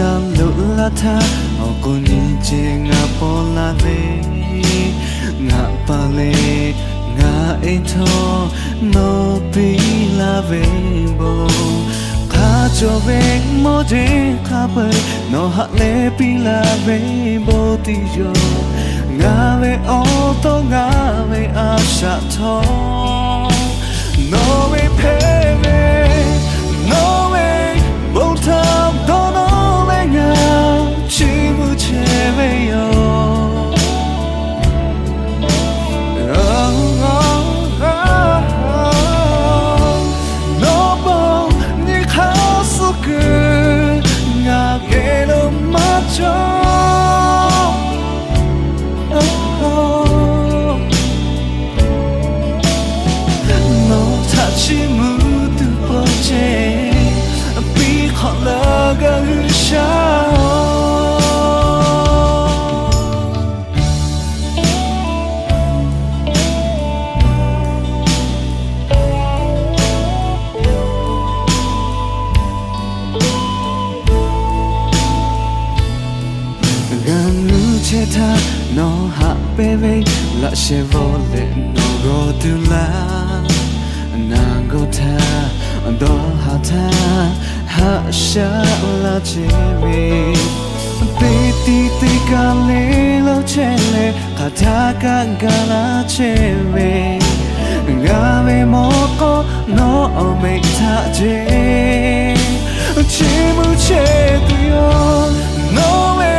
G'a loꞈ laˇ htaˇ, awˬ k'o nyi ce ngaˬ paw la ve, ngaˬ pa le, ngaˬ e htawˇ nawˬ piˇ laˇ ve bon, hk'a cawˬ ve mawˇ jeˬ hk'a peu-eˬ nawˬ haꞈ leh piˇ laˇ ve bon tiˉ yoˬ. Ngaˬ ve awˬ to ngaˬ ve a shaꞈ htawˇ, nawˬ ve hpehꞈ ve, nawˬ ve bon htaꞈ dawˇ nawˉ leh ngaˬ chiˇ mvuh chehˇ ve yoˬ. Nawˬ bon nyi hk'aˇ suh kuiˬ ngaˬ geh lo maˇ cawˬ. Nawˬ htaꞈ chiˇ mvuh tuˬ pawˆ ceˇ, piˇ hk'awꞈ laˇ gaˇ G'uiˬsha-oˬ. G'a nuˇ chehˇ htaˇ nawˬ haꞈ pehnˇ ve, laꞈ sheh vawˆ leh nawˬ g'aw tuˬ laˇ. Naˬ gawˇ htaˇ, dawˇ haˍ htaˇ, haꞈ shaˉ laˇ chehˇ ve, teˇ tiˉ teˇ kaˇ le lo chehˇ leh hk'aˬ htaˇ kaꞈ gaˬ laˇ chehˇ ve, g'a ve mawˇ k'o nawˬ awˬ meh htaꞈ ceˇ, chiˇ mvuh chehˇ tuˬ yoˬ. Nawˬ ve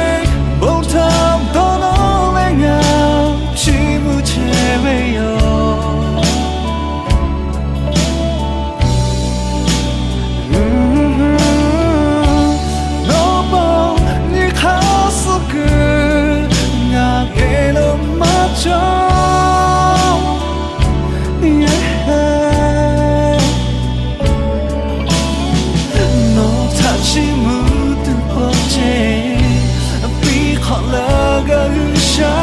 bon htaꞈ dawˇ nawˉ leh ngaˬ chiˇ mvuh chehˇ ve yoˬ. Nawˬ bon nyi hk'aˇ suh kuiˬ ngaˬ geh lo maˇ cawˬ. Nawˬ htaꞈ chiˇ mvuh tuˬ pawˆ ceˇ, piˇ hk'awꞈ laˇ gaˇ G'uiˬsha-oˬ.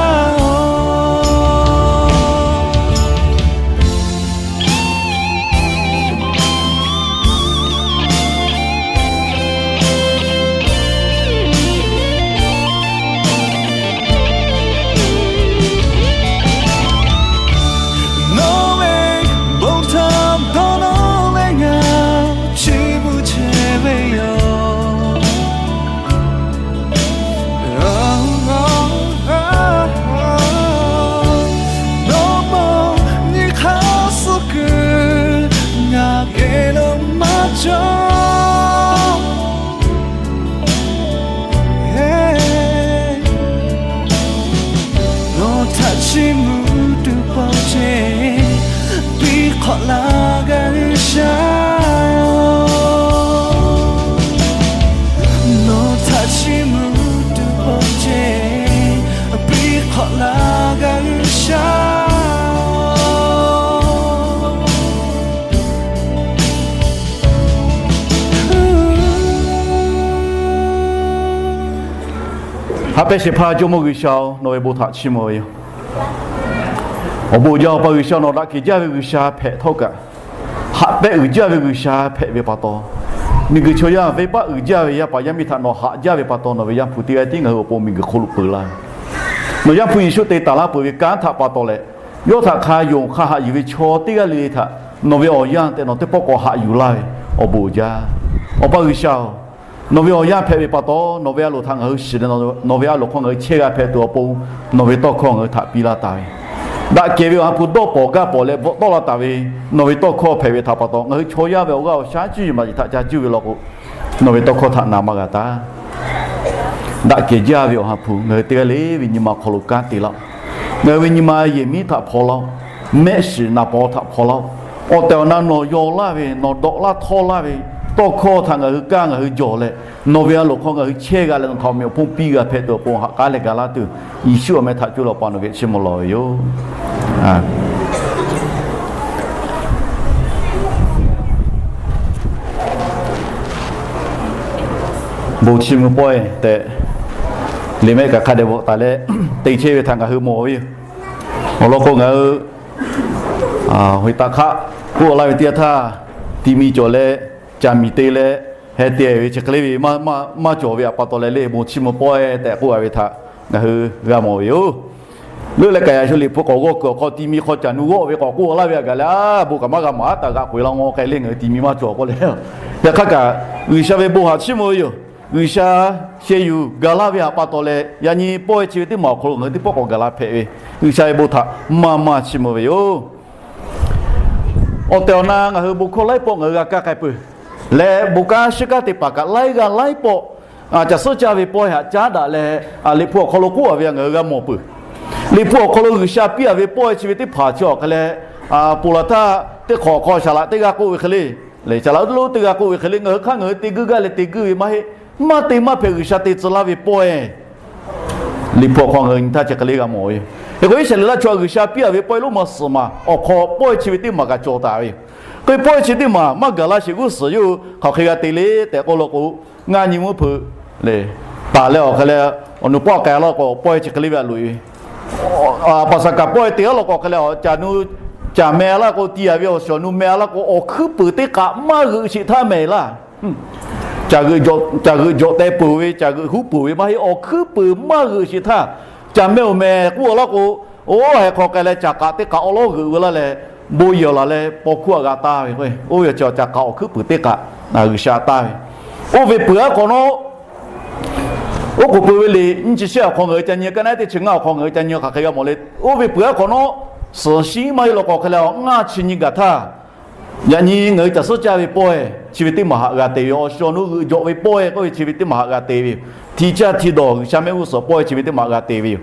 Nawˬ ve bon htaꞈ dawˇ nawˉ leh ngaˬ chiˇ mvuh chehˇ ve yoˬ. Nawˬ bon nyi hk'aˇ suh kuiˬ ngaˬ geh lo maˇ cawˬ. Nawˬ htaꞈ chiˇ mvuh tuˬ pawˆ ceˇ, piˇ hk'awꞈ laˇ gaˇ G'uiˬsha-oˬ. Nawˬ htaꞈ chiˇ mvuh tuˬ pawˆ ceˇ, piˇ hk'awꞈ laˇ gaˇ G'uiˬsha-oˬ. Haꞈ pehnˇ shehˍ hpaˇ Jawˇmawˇ G'uiˬsha-oˬ, nawˬ ve bon htaꞈ chiˇ mvuh ve yoˬ. Awˬ bon uiˍ jaˇ, Awˬ pa G'uiˬsha, nawˬ daꞈ kehˬ jaˇ ve G'uiˬsha hpehꞈ htawˇ kaꞈ, haꞈ pehnˇ uiˍ jaˇ ve G'uiˬsha hpehꞈ ve pa taw, miˬguiˬ chaw yaˇ venˇbaˆ uiˍ jaˇ ve yaˇ paˍ yaˇ miˇ htaꞈ nawˬ haꞈ jaˇ ve pa taw, nawˬ ve Yaˇ hpu teˇ g'aˇ tiˉ ngaˬ hui awˬ pon miˬguiˬ hk'oˆ lo peuˬ laˇ ve, nawˬ Yaˇ hpu Yeˍsuˆ te taˍ laˇ peuˬ ve kanˉ htaꞈ pa taw leh, yawˇ htaꞈ hk'a yonˍ hk'a haꞈ yuˬ ve chaw teˇ g'aˇ le le htaꞈ nawˬ ve awˬ yanˇ tehꞈ nawˬ teˇ pawˆ k'awꞈ haꞈ yuˬ laˇ ve, awˬ bon uiˍ jaˇ. Awˬ pa G'uiˬsha-oˬ, nawˬ ve awˬ yanˇ hpehꞈ ve pa taw, nawˬ ve a loˍ htaꞈ ngaˬ hui shiˍ leh, nawˬ ve a loˍ hk'aw ngaˬ hui chehˇ g'a hpehꞈ tuˬ awˬ pon, nawˬ ve tawˇ hkawˇ ngaˬ hui htaꞈ piˇ laˇ taˍ ve, daꞈ kehˬ ve Awˬ ha hpu dawˇ pawˍ gaˇ pawˍ leh bvuhꞈ tawˆ la taˍ ve, nawˬ ve tawˇ hkawˇ hpehꞈ ve htaꞈ pa taw, ngaˬ hui chaw yaˇ ve awˬ g'aˇ awˬ shaˉ cuˇ yiˍ maˍ yiˍ htaꞈ ca juˇ ve law k'o, nawˬ ve tawˇ hkawˇ htaꞈ na maˇ g'a taˍ. Daꞈ kehˬ jaˇ ve Awˬ ha hpu ngaˬ hui teˇ g'aˇ le ve nyi ma hk'aw lo kanˉ te laˇ-oˆ. Ngaˬ hui ve nyi ma yehˬ miˉ htaꞈ hpaw laˇ-oˆ. Mehˆ shiˍ naˍ paw htaꞈ hpaw laˇ-oˆ. Awˬ tehˬ awˬ na nawˬ yaw laˇ ve, nawˬ dawꞈ laˇ htawˇ laˇ ve tawˇ hkawˇ htaꞈ ngaˬ hui kaˇ ngaˬ hui jawˬ leh, nawˬ ve a loˍ hk'aw ngaˬ hui chehˇ g'a leh, nawˬ htaꞈ awˬ meh awˬ hponˇ piˇ g'a hpehꞈ tuˬ awˬ pon haꞈ k'aˉ leh ga laˇ tuˬ, Yeˍsuˆ awˬ meh htaꞈ cuˇ leh Awˬ pa nawˬ geh chiˇ mvuh lawˬ ve yoˬ. Bon chiˇ mvuh pawehˇ tehꞈ, liꞈ mehˆ kaꞈ hk'a dehꞈ bvuhꞈ taˍ leh te chehˇ ve htaꞈ ngaˬ hui mawˬ ve yoˬ. Awˬ lawn k'o, ngaˬ hui heˍ taˍ hk'aˆ k'oˆ laˇ ve teˇ yanˇ htaˇ, ti mi cawˬ leh, ca miˬ te leh, heh te ve chi hk'e le ve maˇ cawˬ ve htaꞈ pa taw leh le, bon chiˇ mvuh pawehˇ tehꞈ k'oˆ a ve htaꞈ ngaˬ hui g'a mawˬ ve yoˬ. Leuˆ leh kaꞈ yaꞈ shu Liꞈ hpu k'awꞈ g'awˇ kuiˬ awˬ hk'aw ti mi hk'aw caˬ nu g'awˆ ve k'awꞈ k'oˆ laˇ ve htaꞈ gaˬ leh, a bon kaꞈ maˇ g'a maˍ, a taˍ g'aꞈ k'oꞈ e la ngaw k'ai le, ngaˬ hui ti mi maˇ cawˬ k'oˆ leh, yaꞈ hk'aˇ kaꞈ G'uiˬsha ve bon htaꞈ chiˇ mvuh ve yoˬ. G'uiˬsha sheh yuˬ gaˬ laˇ ve htaꞈ pa taw leh yaꞈ nyi pawehˇ chi ve teˇ maˬ awˬ hk'aw lo ngaˬ hui teˇ pawˆ k'awꞈ gaˬ la hpehꞈ ve, G'uiˬsha ve bon htaꞈ maˇ maˇ chiˇ mvuh ve yoˬ. Awˬ tehˬ awˬ na ngaˬ hui bon hkawˇ laiˉ pawˆ ngaˬ hui g'a kaˇ k'ai peuˬ leh, bon kanˉ shiˉ kanˉ teˇ hpaˍ kaꞈ laiˉ g'aˇ laiˉ pawˆ caˬ suhˉ caˇ ve pawehˇ htaꞈ caˉ daꞈ leh, Liꞈ hpu awˬ hk'aw lo k'oˆ a ve htaꞈ ngaˬ hui g'a mawˬ peuˬ. Liꞈ hpu awˬ hk'aw lo G'uiˬsha piˇ a ve pawehˇ chi ve teˇ hpaˍ chi awˬ hk'e leh, ponˬ laˬ htaˇ teˇ hk'awꞈ hk'aw shaˍ laꞈ teˇ g'aˇ k'oˆ ve hk'e le, lehˬ shaˍ laꞈ lonˉ teˇ g'aˇ k'oˆ ve hk'e le, ngaˬ hui hk'aˇ ngaˬ hui te guiˇ gaˇ leh te guiˇ ve maˇ heˆ. Maˇ te maˇ hpehꞈ G'uiˬsha te tcuh laˇ ve pawehˇ Liꞈ hpu awˬ hk'aw ngaˬ hui nyi htaˇ chi hk'e le g'a mawˬ ve yoˬ. Hk'e k'o, Iˉsaˍreˍlaˆ chaw G'uiˬsha piˇ a ve pawehˇ lonˉ ma suhˍ maˬ awˬ hk'aw pawehˇ chi ve teˇ maˬ kaꞈ cawˬ taˍ ve yoˬ. Hk'e pawehˇ chi teˇ maˬ maˇ gaˬ la sheˍ g'uˇ suhˍ yoˬ, hk'aˬ hk'e g'a te le tehꞈ k'oˆ law k'o, ngaˇ nyi mvuhˇ hpeuꞈ le, taˍ leh awˬ hk'e leh, awˬ nu pawˆ k'ai laˇ k'o pawehˇ chi hk'e le ve a loꞈ e ve, Paˍsaˍhkaˍ pawehˇ te a law k'o hk'e leh, caˬ nu caˬ meh laˇ k'o, ti a ve awˬ shawˍ nu meh laˇ k'o, awˬ hkuiˉ puiˍ teˇ k'aꞈ maˇ g'euꞈ sheˍ htaˇ meh laˇ. Caˬ g'euꞈ jawꞈ teh peuˬ ve, caˬ g'euꞈ huˉ peuˬ ve maˇ heˆ, awˬ hkuiˉ puiˍ maˇ g'euꞈ sheˍ htaˇ, caˬ meh awˬ meh k'oˆ a laˇ k'o, oˇ heh hk'aw k'ai leh caˬ k'aꞈ teˇ k'aꞈ awˉ lawˉ g'euꞈ ve laˇ leh, bon yehˬ laˬ leh paw hkuˇ a g'a taˇ ve k'o, oˇ ve chi caˬ k'aꞈ awˬ hkuiˉ puiˍ teˇ k'aꞈ G'uiˬsha taˇ ve, oˇ ve peuˬ aˉ hk'awꞈ nawˉ, oˉ k'oˍ pui ve liꞈ nyiˇ chi shehˆ awˬ hk'aw ngaˬ hui ca nyi, kaˇ naˉ teˇ chi ngaˇ awˬ hk'aw ngaˬ hui ca nyi hk'aˬ hk'e g'a mawˬ le. Oˇ ve peuˬ aˉ hk'awꞈ nawˉ, suhˍ shiˉ maˇ heˆ law k'o hk'e leh, ngaˇ chi nyi gaˬ htaˇ, yaꞈ nyi ngaˬ hui caˬ suhˉ caˇ ve pawehˇ chi ve teˇ maˬ haꞈ g'a te ve, awˬ shawˍ nu g'euꞈ jawꞈ ve pawehˇ k'oˆ ve chi ve teˇ maˬ haꞈ g'a te ve yoˬ. Hti caˇ hti dawˬ G'uiˬsha mehˆ g'uˇ suhˍ pawehˇ chi ve teˇ maˬ haꞈ g'a te ve yoˬ.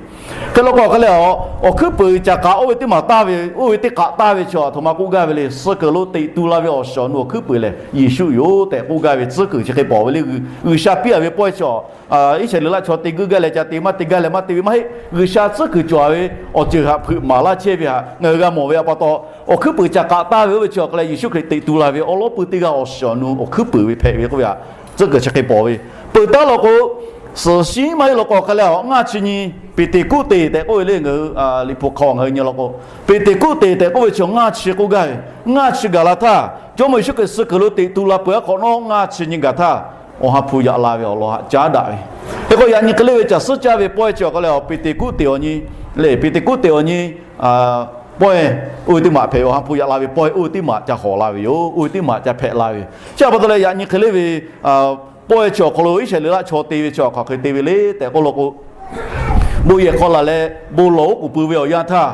Hk'e law k'o hk'e leh, awˬ hkuiˉ puiˍ caˬ k'aꞈ oˇ ve teˇ maˬ taˇ ve, oˇ ve teˇ k'aꞈ taˇ ve chi a htoꞈ ma k'oˆ gaˇ ve le, suh kuiˬ lo teꞈ tu la ve awˬ shawˍ nu awˬ hkuiˉ puiˍ lehˬ Yeˍsuˆ yoˬ tehꞈ k'oˆ gaˇ ve tcuhˉ kuiˬ chi hk'e pawˬ ve le. G'uiˬsha piˇ a ve pawehˇ chi a Iˉsaˍreˍlaˆ chaw te guiˇ gaˇ leh ca te maˇ te gaˇ leh maˇ te ve maˇ heˆ. G'uiˬsha tcuhˉ kuiˬ cawˬ ve awˬ ceuˬ htaꞈ hpeuꞈ maˍ laˇ chehˇ ve htaꞈ ngaˬ hui g'a mawˬ ve htaꞈ pa taw, awˬ hkuiˉ puiˍ caˬ k'aꞈ taˇ ve oˇ ve chi awˬ hk'e leh Yeˍsuˆ Hkriꞈ teꞈ tu la ve awˉ lawˉ pui teˇ g'aˇ awˬ shawˍ nu awˬ hkuiˉ puiˍ ve hpehꞈ ve k'oˆ ve htaꞈ tcuhˉ kuiˬ chi hk'e pawˬ ve. Peuˬ taˉ law k'o, suhˍ shiˉ maˇ heˆ law k'o hk'e leh, ngaˇ chi nyi Peˍteˍkoˆteˍ tehꞈ k'oˆ ve le, ngaˬ hui Liꞈ hpu hk'aw ngaˬ hui nyi law k'o, Peˍteˍkoˆteˍ tehꞈ k'oˆ ve chi ngaˇ chi k'oˆ gaˇ ve, ngaˇ chi gaˬ la htaˇ, Jawˇmawˇ Yeˍsuˆ Hkriꞈ suh kuiˬ lo teꞈ tu la peuˬ aˉ hk'awꞈ nawˉ ngaˇ chi nyi gaˬ htaˇ, Awˬ ha hpu yaꞈ la ve awˬ lawn htaꞈ caˉ daꞈ ve. Hk'e k'o yaꞈ nyi hk'e le ve caˬ suhˉ caˇ ve pawehˇ chi awˬ hk'e leh, Peˍteˍkoˆteˍ awˬ nyi le, Peˍteˍkoˆteˍ awˬ nyi pawehˇ oˇ ve teˇ maˬ hpehꞈ ve, Awˬ ha hpu yaꞈ la ve pawehˇ oˇ ve teˇ maˬ ca hawˍ la ve yoˬ. Oˇ ve teˇ maˬ ca hpehꞈ la ve yoˬ. Chi a pa taw leh yaꞈ nyi hk'e le ve pawehˇ chi awˬ hk'aw lo Iˉsaˍreˍlaˆ chaw te ve chi awˬ hk'aˬ hk'e te ve le tehꞈ k'oˆ law k'o, bon yehˬ hk'aw laˬ leh bon lawˬ oˉ k'oˍ pui ve awˬ yanˇ htaˇ,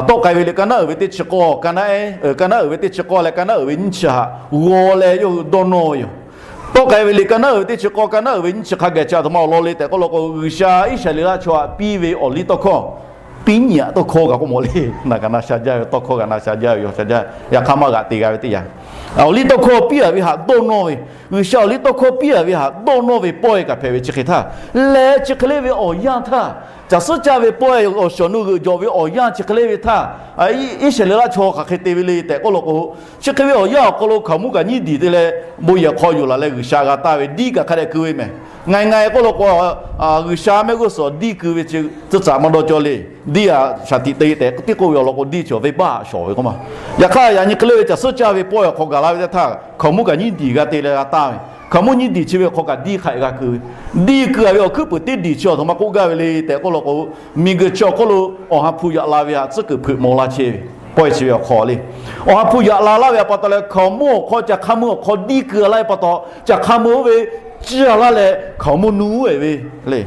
tawˆ k'ai ve liꞈ kaˇ naˉ uiˍ ve teˇ chi k'awˇ, kaˇ naˉ uiˍ ve teˇ chi k'awˇ leh kaˇ naˉ uiˍ ve nyiˇ chi htaꞈ g'aw leh yawˇ hui dawˇ nawˇ ve yoˬ. Tawˆ k'ai ve liꞈ kaˇ naˉ uiˍ ve teˇ chi k'awˇ, kaˇ naˉ uiˍ ve nyiˇ chi hk'a gaˬ chi a htoꞈ ma awˬ lawn le tehꞈ k'oˆ law k'o, G'uiˬsha Iˉsaˍreˍlaˆ chaw htaꞈ piˇ ve awˬ liˇ tawˇ hkawˇ, piˇ nyi aꞈ tawˇ hkawˇ kaꞈ k'oˆ mawˬ le. Naˬ kaꞈ na sha jaˇ ve tawˇ hkawˇ kaꞈ na sha jaˇ ve, yaꞈ sha jaˇ ve, yaꞈ hk'aˇ maˇ g'aꞈ te g'a ve teˇ yanˇ, awˬ liˇ tawˇ hkawˇ piˇ a ve htaꞈ dawˇ nawˇ ve, G'uiˬsha awˬ liˇ tawˇ hkawˇ piˇ a ve htaꞈ dawˇ nawˇ ve pawehˇ kaꞈ hpehꞈ ve chi hk'e htaˇ, leh chi hk'e le ve awˬ yanˇ htaˇ, caˬ suhˉ caˇ ve pawehˇ awˬ shawˍ nu g'euꞈ jawꞈ ve awˬ yanˇ chi hk'e le ve htaˇ, Iˉsaˍreˍlaˆ chaw hk'aˬ hk'e te ve le tehꞈ k'oˆ law k'o, chi hk'e ve awˬ yanˇ awˬ hk'aw lo hkaoˍmonˇ kaꞈ nyiˇ diˬ te leh bon yehˬ hk'aw yuˬ laˬ leh G'uiˬsha g'a taˇ ve diˇ kaꞈ hk'a dehꞈ keu ve mehˬ. Ngaˬ ngaˬ k'oˆ law k'o, G'uiˬsha mehˆ g'uˇ suhˍ diˇ keu ve chi tcuh tcaꞈ maˇ dawˇ cawˇ le. Diˇ a shaˍ tiꞈ te tehꞈ tiˉ k'oˆ ve awˬ lawn k'o, diˇ chi awˬ venˇbaˆ shawˍ ve k'oˆ ma. Yaꞈ hk'aˇ yaꞈ nyi hk'e le ve caˬ suhˉ caˇ ve pawehˇ awˬ hk'aw gaˬ la ve teˇ htaˇ, hkaoˍmonˇ kaꞈ nyiˇ diˬ g'a te leh g'a taˇ ve, hkaoˍmonˇ nyiˇ diˬ chi ve awˬ hk'aw kaꞈ diˇ hk'a dehꞈ g'a keu ve. Diˇ keu a ve awˬ hkuiˉ puiˍ teˇ diˬ chi awˬ htoꞈ ma k'oˆ gaˇ ve le tehꞈ k'oˆ law k'o, miˬguiˬ chi awˬ hk'oˆ lo Awˬ ha hpu yaꞈ la ve htaꞈ tcuhˉ kuiˬ hpeuꞈ maw laˇ chehˇ ve pawehˇ chi ve awˬ hk'aw le. Awˬ ha hpu yaꞈ la laˇ ve htaꞈ pa taw leh hkaoˍmonˇ awˬ hk'aw caˬ hk'a mui awˬ hk'aw diˇ keu a laˇ ve pa taw, caˬ hk'a mui oˇ ve ciˇ a laˇ leh hkaoˍmonˇ nu e ve le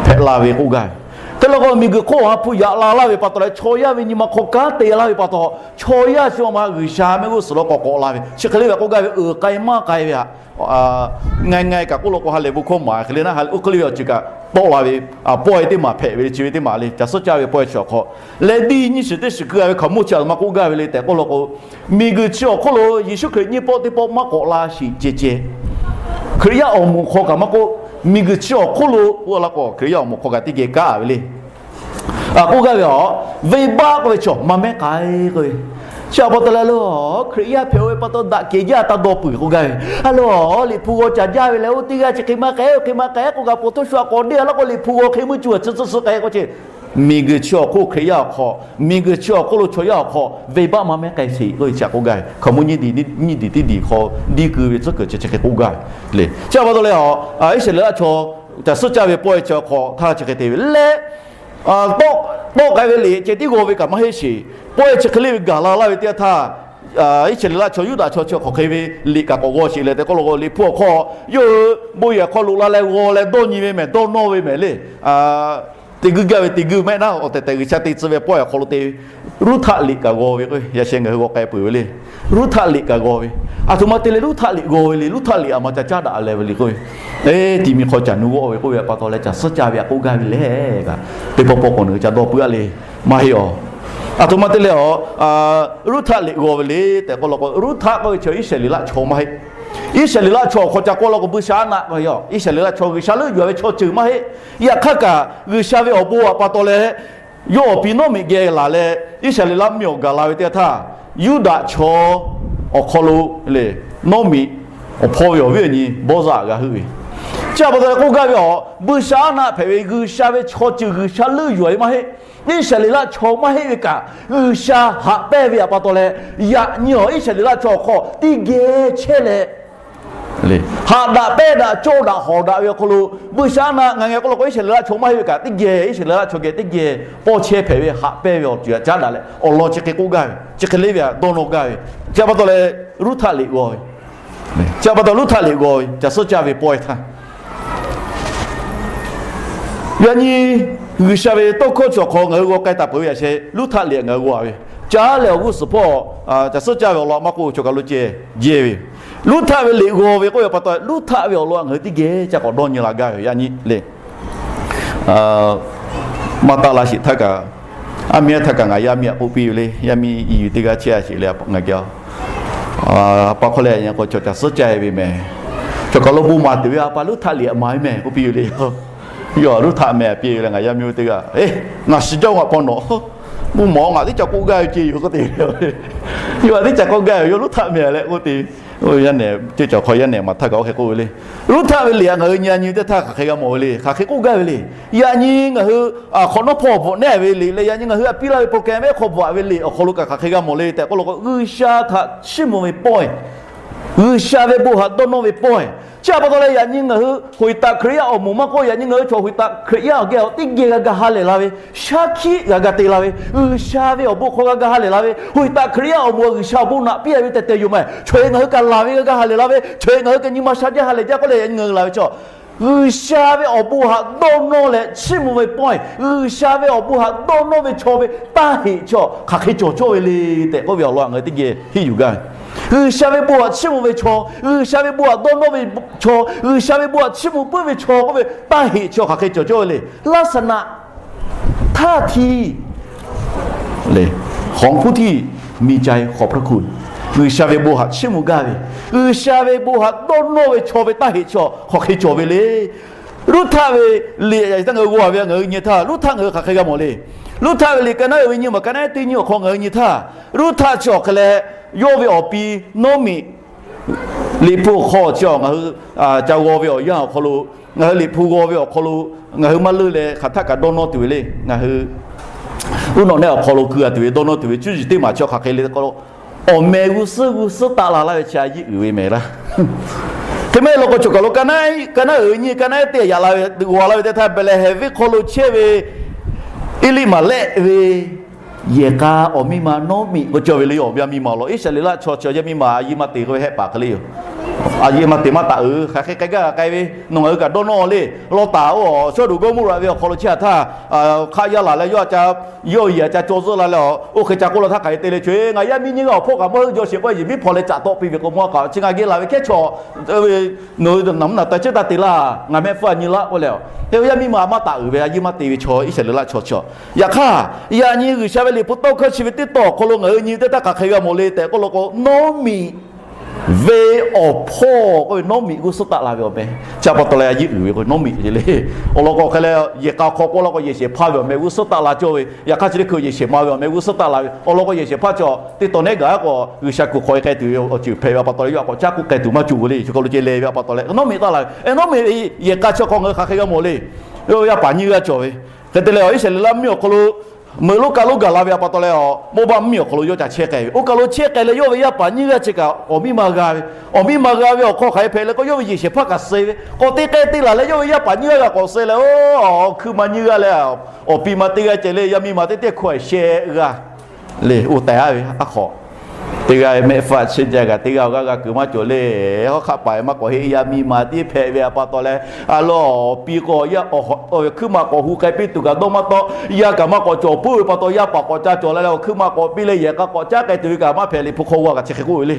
hpehꞈ la ve k'oˆ gaˇ ve. Hk'e law k'o, miˬguiˬ hk'oˆ Awˬ ha hpu yaꞈ la laˇ ve pa taw leh chaw yaˇ ve nyi ma hk'aw kanˉ te laˇ ve pa taw, chaw yaˇ chi awˬ ma G'uiˬsha mehˆ g'uˇ suhˍ lo k'awꞈ k'awꞈ la ve chi hk'e le ve k'oˆ gaˇ ve, uiˍ k'ai maˇ k'ai ve htaꞈ ngaˬ ngaˬ kaꞈ k'oˆ law k'o, ha lehˬ bon hkawˇ maˍ hk'e le naˉ, ha lehˬ oˇ hk'e le ve awˬ ceuˬ kaꞈ tawˆ la ve pawehˇ teˇ maˬ hpehꞈ ve le. Chi ve teˇ maˬ le, caˬ suhˉ caˇ ve pawehˇ chi awˬ hk'aw leh diˇ nyiˇ shiˍ teˇ shiˍ keu a ve hkaoˍmonˇ chi a htoꞈ ma k'oˆ gaˇ ve le tehꞈ k'oˆ law k'o, miˬguiˬ chi awˬ hk'oˆ lo Yeˍsuˆ Hkriꞈ nyiˇ pawˆ teˇ pawˆ maˇ k'awꞈ la shiˍ ceh ceh, Hkriꞈ yaˇ awˬ moˍ hk'aw kaꞈ maˇ k'oˆ, miˬguiˬ chi awˬ hk'oˆ lo k'oˆ la k'o, Hkriꞈ yaˇ awˬ moˍ hk'aw kaꞈ teˇ geh kaˉ ve le. K'oˆ gaˇ ve a, venˇbaˆ k'oˆ ve chi maˇ mehˉ k'ai k'oˆ ve. Chi a pa taw leh, a lo, Hkriꞈ yaˇ hpehꞈ-o ve pa taw daꞈ kehˬ jaˇ taˇ dawˇ peuˬ k'oˆ gaˇ ve. A lo, Liꞈ hpu g'aw caˍ jaˇ ve leh oˇ teˇ g'aˇ chi hk'e maˇ k'ai, oˇ hk'e maˇ k'ai k'oˆ kaꞈ, po htoˇ shu a k'awꞈ deˇ a laˇ k'o, Liꞈ hpu g'aw hk'e meuˇ cuˬ a tcuhˉ tcuhˉ suh k'ai k'oˆ ce. miˬguiˬ chi awˬ hk'oˆ Hkriꞈ yaˇ awˬ hk'aw, miˬguiˬ chi awˬ hk'oˆ lo chaw yaˇ awˬ hk'aw venˇbaˆ maˇ mehˉ k'ai sheˍ k'oˆ ve chi htaꞈ k'oˆ gaˇ ve. Hkaoˍmonˇ nyiˇ diˬ nyiˇ diˬ teˇ diˬ hk'aw diˇ keu ve tcuhˉ kuiˬ chi chi hk'e k'oˆ gaˇ ve le. Chi pa taw leh a, Iˉsaˍreˍlaˆ chaw caˬ suhˉ caˇ ve pawehˇ chi awˬ hk'aw htaˇ chi hk'e te ve leh, tawˆ k'ai ve liꞈ ceh tiˉ g'aw ve kaꞈ maˇ heˆ sheˍ. Pawehˇ chi hk'e le ve gaˬ la laˇ ve teˇ yanˇ htaˇ, Iˉsaˍreˍlaˆ chaw Yuˇdaꞈ chaw chi hk'aˬ hk'e ve liꞈ kaꞈ k'awꞈ g'aw sheˍ leh tehꞈ k'oˆ law k'o, Liꞈ hpu awˬ hk'aw yawˇ hui bon yehˬ hk'aw loꞈ la leh g'aw leh dawˇ nyi ve mehˬ, dawˇ nawˇ ve mehˬ le. Te guiˇ gaˇ ve te guiˇ mehˆ naˉ, awˬ tehˬ tehˬ G'uiˬsha te tcuh ve pawehˇ awˬ hk'aw lo te ve, Ruˇhtaˆ liꞈ kaꞈ g'aw ve k'o, yaꞈ sheh ngaˬ hui g'aw k'ai peuˬ ve le. Ruˇhtaˆ liꞈ kaꞈ g'aw ve, aˬ htoꞈ ma te leh Ruˇhtaˆ liꞈ g'aw ve le. Ruˇhtaˆ liꞈ aˬ ma ca caˉ daꞈ leh ve le k'oˆ ve, e, tiꞈ miˬ hk'aw caˬ nu g'aw ve k'oˆ ve pa taw leh caˬ suhˉ caˇ ve htaꞈ k'oˆ gaˇ ve le. Kaꞈ teˇ pawˆ pawˆ k'awꞈ nawˬ hui ca dawˇ puiˉ a le. Maˇ heˆ awˬ. Aˬ htoꞈ ma te leh a, Ruˇhtaˆ liꞈ g'aw ve le tehꞈ k'oˆ law k'o, Ruˇhtaˆ k'oˆ ve chaw Iˉsaˍreˍlaˆ chaw maˇ heˆ. Iˉsaˍreˍlaˆ chaw awˬ hk'aw ca k'oˆ law k'o, buiˇshaˆaˉnaˆ k'o, Iˉsaˍreˍlaˆ chaw G'uiˬsha leuˆ yuˬ ve chaw ceuˬ maˇ heˆ. Yaꞈ hk'aˇ kaꞈ G'uiˬsha ve awˬ bon htaꞈ pa taw leh, yawˇ awˬ pi Nawˉmiꞈ geh laˬ leh Iˉsaˍreˍlaˆ mvuhˇmiˬ awˬ gaˬ la ve teˇ yanˇ htaˇ, Yuˇdaꞈ chaw awˬ hk'aw lo le, Nawˉmiꞈ awˬ hpawˇ ve awˬ viˉ awˬ nyi Bawˇzaˆ g'a heuˆ ve. Chi pa taw leh k'oˆ gaˇ ve a, buiˇshaˆaˉnaˆ hpehꞈ ve G'uiˬsha ve chaw ceuˬ G'uiˬsha leuˆ yuˬ ve maˇ heˆ. Iˉsaˍreˍlaˆ chaw maˇ heˆ ve kaꞈ, G'uiˬsha haꞈ pehnˇ ve htaꞈ pa taw leh, yaꞈ nyi awˬ Iˉsaˍreˍlaˆ chaw awˬ hk'aw teˇ geh chehˇ leh, haꞈ daꞈ pehnˇ daꞈ cawˇ daꞈ hawˍ daꞈ ve awˬ hk'aw lo, buiˇshaˆaˉnaˆ ngaˬ ngeh k'oˆ law k'o, Iˉsaˍreˍlaˆ chaw maˇ heˆ ve kaꞈ teˇ geh Iˉsaˍreˍlaˆ chaw geh teˇ geh pawˇ chehˇ hpehꞈ ve, haꞈ pehnˇ ve awˬ ceuˬ htaꞈ caˉ daꞈ leh awˬ lawn chi hk'e k'oˆ gaˇ ve, chi hk'e le ve htaꞈ dawˇ nawˇ gaˇ ve. Chi pa taw leh Ruˇhtaˆ liꞈ g'aw ve, chi pa taw Ruˇhtaˆ liꞈ g'aw ve caˬ suhˉ caˇ ve pawehˇ htaˇ, yaꞈ nyi G'uiˬsha ve tawˇ hkawˇ chi awˬ hk'aw ngaˬ hui g'aw k'ai taˍ peuˬ ve yaꞈ sheh Ruˇhtaˆ liꞈ ngaˬ hui g'aw ve, caˉ leh awˬ g'uˇ suhˍ hpawˇ caˬ suhˉ caˇ ve awˬ lawn maˇ k'oˆ, choˬ kaˬ lo ceh jehˇ ve, Ruˇhtaˆ ve liꞈ g'aw ve k'oˆ ve pa taw, Ruˇhtaˆ ve awˬ lawn ngaˬ hui teˇ geh ca k'awꞈ dawˇ nyi la gaˇ ve. Yaꞈ nyi le, maˇ taˆ la sheˍ htaˇ kaꞈ, aˉ miˇ aˉ htaˇ kaꞈ ngaˬ yaˇ miˇ htaꞈ k'oˆ piˇ ve le. Yaˇ miˇ i yuˬ teˇ g'aˇ chehˇ a sheˍ le, ngaˬ geh a pa hk'aw leh yaꞈ nyi k'o chaw caˬ suhˉ caˇ ve mehˬ, choˬ kaˬ lo bon maˍ tuˬ ve a pa Ruˇhtaˆ liꞈ maˍ ve mehˬ k'oˆ piˇ ve le. Yawˇ Ruˇhtaˆ mehˬ piˇ ve leh ngaˬ yaˇ miˇ teˇ g'aˇ, ngaˬ shiˍ jaˇ ngaˬ paw nawꞈ, bon maˍ ngaˬ teˇ caˬ k'oˆ gaˇ ve ce yoˬ k'oˆ te ve. Yawˇ teˇ caˬ k'oˆ gaˇ ve yoˬ, Ruˇhtaˆ mehˬ leh k'oˆ te ve. Yaˇ nehˬ teˇ cawˬ hk'aw yaˇ nehˬ maˍ htaˇ kaꞈ oˇ hk'e k'oˆ ve le. Ruˇhtaˆ ve liꞈ ngaˬ hui nyi a nyi teˇ htaˇ hk'aˬ hk'e g'a mawˬ ve le, hk'aˬ hk'e k'oˆ gaˇ ve le. Yaꞈ nyi ngaˬ hui hk'awꞈ nawˉ hpawˇ bvuhꞈ nehˉ ve liꞈ leh yaꞈ nyi ngaˬ hui a piˇ laˇ ve program ve hk'aw bvuhꞈ ve liꞈ awˬ hk'aw lo kaꞈ hk'aˬ hk'e g'a mawˬ le tehꞈ k'oˆ law k'o, G'uiˬsha htaꞈ chiˇ mvuh ve pawehˇ, G'uiˬsha ve bon htaꞈ dawˇ nawˇ ve pawehˇ. Chi pa taw leh yaꞈ nyi ngaˬ hui hoꞈ taꞈ Hkriꞈ yaˇ awˬ moˍ maˇ k'oˆ, yaꞈ nyi ngaˬ hui chaw hoꞈ taꞈ Hkriꞈ yaˇ awˬ geh teˇ geh g'a ga ha lehˬ la ve, shaˉ hkiˆ g'a ga te la ve, G'uiˬsha ve awˬ bon hk'aw g'a ga ha lehˬ la ve, hoꞈ taꞈ Hkriꞈ yaˇ awˬ moˍ G'uiˬsha awˬ bon naꞈ piˇ a ve tehꞈ tehꞈ yoˬ mehˬ. Chaw-e ngaˬ hui kaꞈ laˬ ve g'a ga ha lehˬ la ve, chaw-e ngaˬ hui kaꞈ nyi ma sha jaˇ ha lehˬ jaˇ k'oˆ leh yaꞈ nyi ngaˬ hui laˬ ve chaw, G'uiˬsha ve awˬ bon htaꞈ dawˇ nawˇ leh chiˇ mvuh ve pawehˇ, G'uiˬsha ve awˬ bon htaꞈ dawˇ nawˇ ve chaw ve taˇ heꞈ chaw hk'aˬ hk'e cawˬ cawˇ ve le tehꞈ k'oˆ ve awˬ lawn ngaˬ hui teˇ geh henˇ yuˬ gaˇ ve. G'uiˬsha ve bon htaꞈ chiˇ mvuh ve chaw, G'uiˬsha ve bon htaꞈ dawˇ nawˇ ve chaw, G'uiˬsha ve bon htaꞈ chiˇ mvuh puiˉ ve chaw k'oˆ ve taˇ heꞈ chaw hk'aˬ hk'e cawˬ cawˇ ve le. ลักษณะ ท่าที ของผู้ที่มีใจขอบพระคุณ G'uiˬsha ve bon htaꞈ chiˇ mvuh gaˇ ve, G'uiˬsha ve bon htaꞈ dawˇ nawˇ ve chaw ve taˇ heꞈ chaw hk'aˬ hk'e cawˬ ve le. Ruˇhtaˆ ve liꞈ yaꞈ nyi htaˇ ngaˬ hui g'aw ve, ngaˬ hui nyi htaˇ Ruˇhtaˆ ngaˬ hui hk'aˬ hk'e g'a mawˬ le. Ruˇhtaˆ ve liꞈ ka naˉ uiˍ ve nyiˇ maˬ ka naˉ teˇ nyiˇ awˬ hk'aw ngaˬ hui nyi htaˇ, Ruˇhtaˆ chi awˬ hk'e leh yawˇ ve awˬ pi Nawˉmiꞈ Liꞈ hpu awˬ hk'aw chi ngaˬ hui ca g'aw ve awˬ yanˇ awˬ hk'aw lo, ngaˬ hui Liꞈ hpu g'aw ve awˬ hk'aw lo, ngaˬ hui maˇ leuˆ leh hk'aˬ htaˆ kaꞈ dawˇ nawˇ tuˬ ve le. Ngaˬ hui uˉ nawꞈ nehˆ awˬ hk'aw lo keu a tuˬ ve dawˇ nawˇ tuˬ ve cuˇ yiˍ teˇ maˬ chi hk'aˬ hk'e le k'o, awˬ meh g'uˇ suhˉ g'uˇ suhˉ taˆ la laˇ ve chi a yiˇ uiˍ ve mehˍ laˇ. Hk'e meh law k'o, choˬ kaˬ lo ka naˉ uiˍ nyiˇ ka naˉ teˇ yaꞈ la ve g'aw la ve teˇ htaˇ, Behˍlehˍhehnˍ venˇ hk'aw lo chehˇ ve Eˇliˇmaˍlehˆ ve yehˬ k'a awˬ miˇ ma Nawˉmiꞈ k'oˆ cawˇ ve le. Awˬ yaˇ miˇ ma law, Iˉsaˍreˍlaˆ chaw chi awˬ yaˇ miˇ ma a yiˇ maˇ te k'oˆ ve hehˆ paˍ hk'e le yoˬ. A yiˇ maˇ te maˇ taˍ uiˍ, hk'aˬ hk'e k'ai gaˇ k'ai ve, nawˬ ngaˬ hui kaꞈ dawˇ nawˇ le. Lawˇtaˍ oˇ Sawˉdonˍ Gawˇmawˇraꞈ ve awˬ hk'aw lo chehˇ a htaˇ, hk'aˆ yaˇ laˬ leh yawˇ a ca, yawˇ yehˬ a ca caw zuhˆ la leh, oˇ hk'e ca k'oˆ la htaˇ hk'aˬ hk'e te le, Choˬ-e, ngaˬ yaˇ miˇ nyiˇ g'aˇ awˬ hpawˇ kaꞈ mawˇ heuˆ jaw shehˍ k'oˆ, yehˬ miˉ hpaw leh caꞈ tawˆ piˇ ve k'o, mawˇ kaꞈ chi ngaˬ geh laˬ ve hkehˉ chaw, nawˬ hui naˬ mvuhˇ naˬ ta chehˇ taˇ te laˇ, ngaˬ mehˆ hpfuhˇ a nyi laˇ k'oˆ leh, yaˇ miˇ ma maˇ taˍ uiˍ ve a yiˇ maˇ te ve chaw Iˉsaˍreˍlaˆ chaw chi. Yaꞈ hk'aˇ, yaꞈ nyi G'uiˬsha ve Liꞈ hpu tawˇ hkawˇ chi ve teˇ tawn awˬ hk'aw lo ngaˬ hui nyi teˇ htaˇ hk'aˬ hk'e g'a mawˬ le tehꞈ k'oˆ law k'o, Nawˉmiꞈ ve awˬ hpawˇ k'oˆ ve Nawˉmiꞈ g'uˇ suhˉ taˆ la ve awˬ meh. Chi pa taw leh a yiˇ uiˍ ve k'o Nawˉmiꞈ le. Awˬ lawn k'o hk'e leh yehˬ k'a hk'aw k'oˆ laˇ k'o yehˬ shehˍ hpaˇ ve awˬ meh g'uˇ suhˉ taˆ la cawˇ ve, yaꞈ hk'aˇ chi teˇ hkui yehˬ shehˍ ma ve awˬ meh g'uˇ suhˉ taˆ la ve. Awˬ lawn k'o yehˬ shehˍ hpaˇ chi teˇ tawn nehˉ gaˬ k'o G'uiˬsha kuˬ hk'aw e k'ai tuˬ ve awˬ ceuˬ hpehꞈ ve pa taw leh yawˇ a k'awꞈ caˉ k'oˆ k'ai tuˬ maˇ cawˬ ve le. Chi hk'aw lo ceh leh ve pa taw leh Nawˉmiꞈ taˆ la ve. Nawˉmiꞈ yehˬ k'a chi hk'aw ngaˬ hui hk'aˬ hk'e g'a mawˬ le. Yaˇ paˍ nyiˇ g'aˇ cawˬ ve Hk'e te leh, Iˉsaˍreˍlaˆ mvuhˇmiˬ awˬ hk'aw lo meuꞈ lonˉ kaˇ lonˉ gaˬ la ve a pa taw leh, Moˉbaˆ mvuhˇmiˬ awˬ hk'aw lo yawˇ ca chehˇ k'ai ve. Oˇ kaˬ lo chehˇ k'ai leh, yawˇ ve yaˇ paˍ nyiˇ g'aˇ chi kaꞈ awˬ miˇ ma g'a ve. Awˬ miˇ ma g'a ve awˬ hk'aw hk'aˬ hk'e hpehꞈ leh k'o, yawˇ ve yehˬ shehˍ hpaˇ kaꞈ suh ve. K'awꞈ te k'ai te laˬ leh, yawˇ ve yaˇ paˍ nyiˇ g'aˇ kaꞈ k'awꞈ suh leh, oˇ hkuiˉ ma nyiˇ g'aˇ leh, awˬ pi ma teˇ g'aˇ ceh leh, yaˇ miˇ ma teˇ teˇ hkawˇ sheh g'aˇ le, oˇ tehˬ a ve a hk'awꞈ. Teˇ g'aˇ mehˆ faˆ chi jaˇ kaꞈ, teˇ g'aˇ awˬ g'aˇ g'a kuiˬ maˇ cawˬ le. Hawˉ hk'aˆ paˍ maˇ k'awꞈ heˆ, yaˇ miˇ ma tiˉ hpehꞈ ve a pa taw leh, a lo awˬ pi k'o, awˬ hkuiˉ ma k'awꞈ hu k'ai piˇ tuˬ kaꞈ dawˇ maˇ tawˆ. Yaˇ kaꞈ maˇ k'awꞈ cawˬ puiˉ ve pa taw, yaˇ paˍ k'awꞈ ca cawˬ la leh, awˬ hkuiˉ ma k'awꞈ piˇ leh yehˬ k'a k'awꞈ caˉ k'ai tuˬ ve kaꞈ maˇ hpehꞈ le. Hpu hk'aw g'a kaꞈ chi hk'e k'oˆ ve le.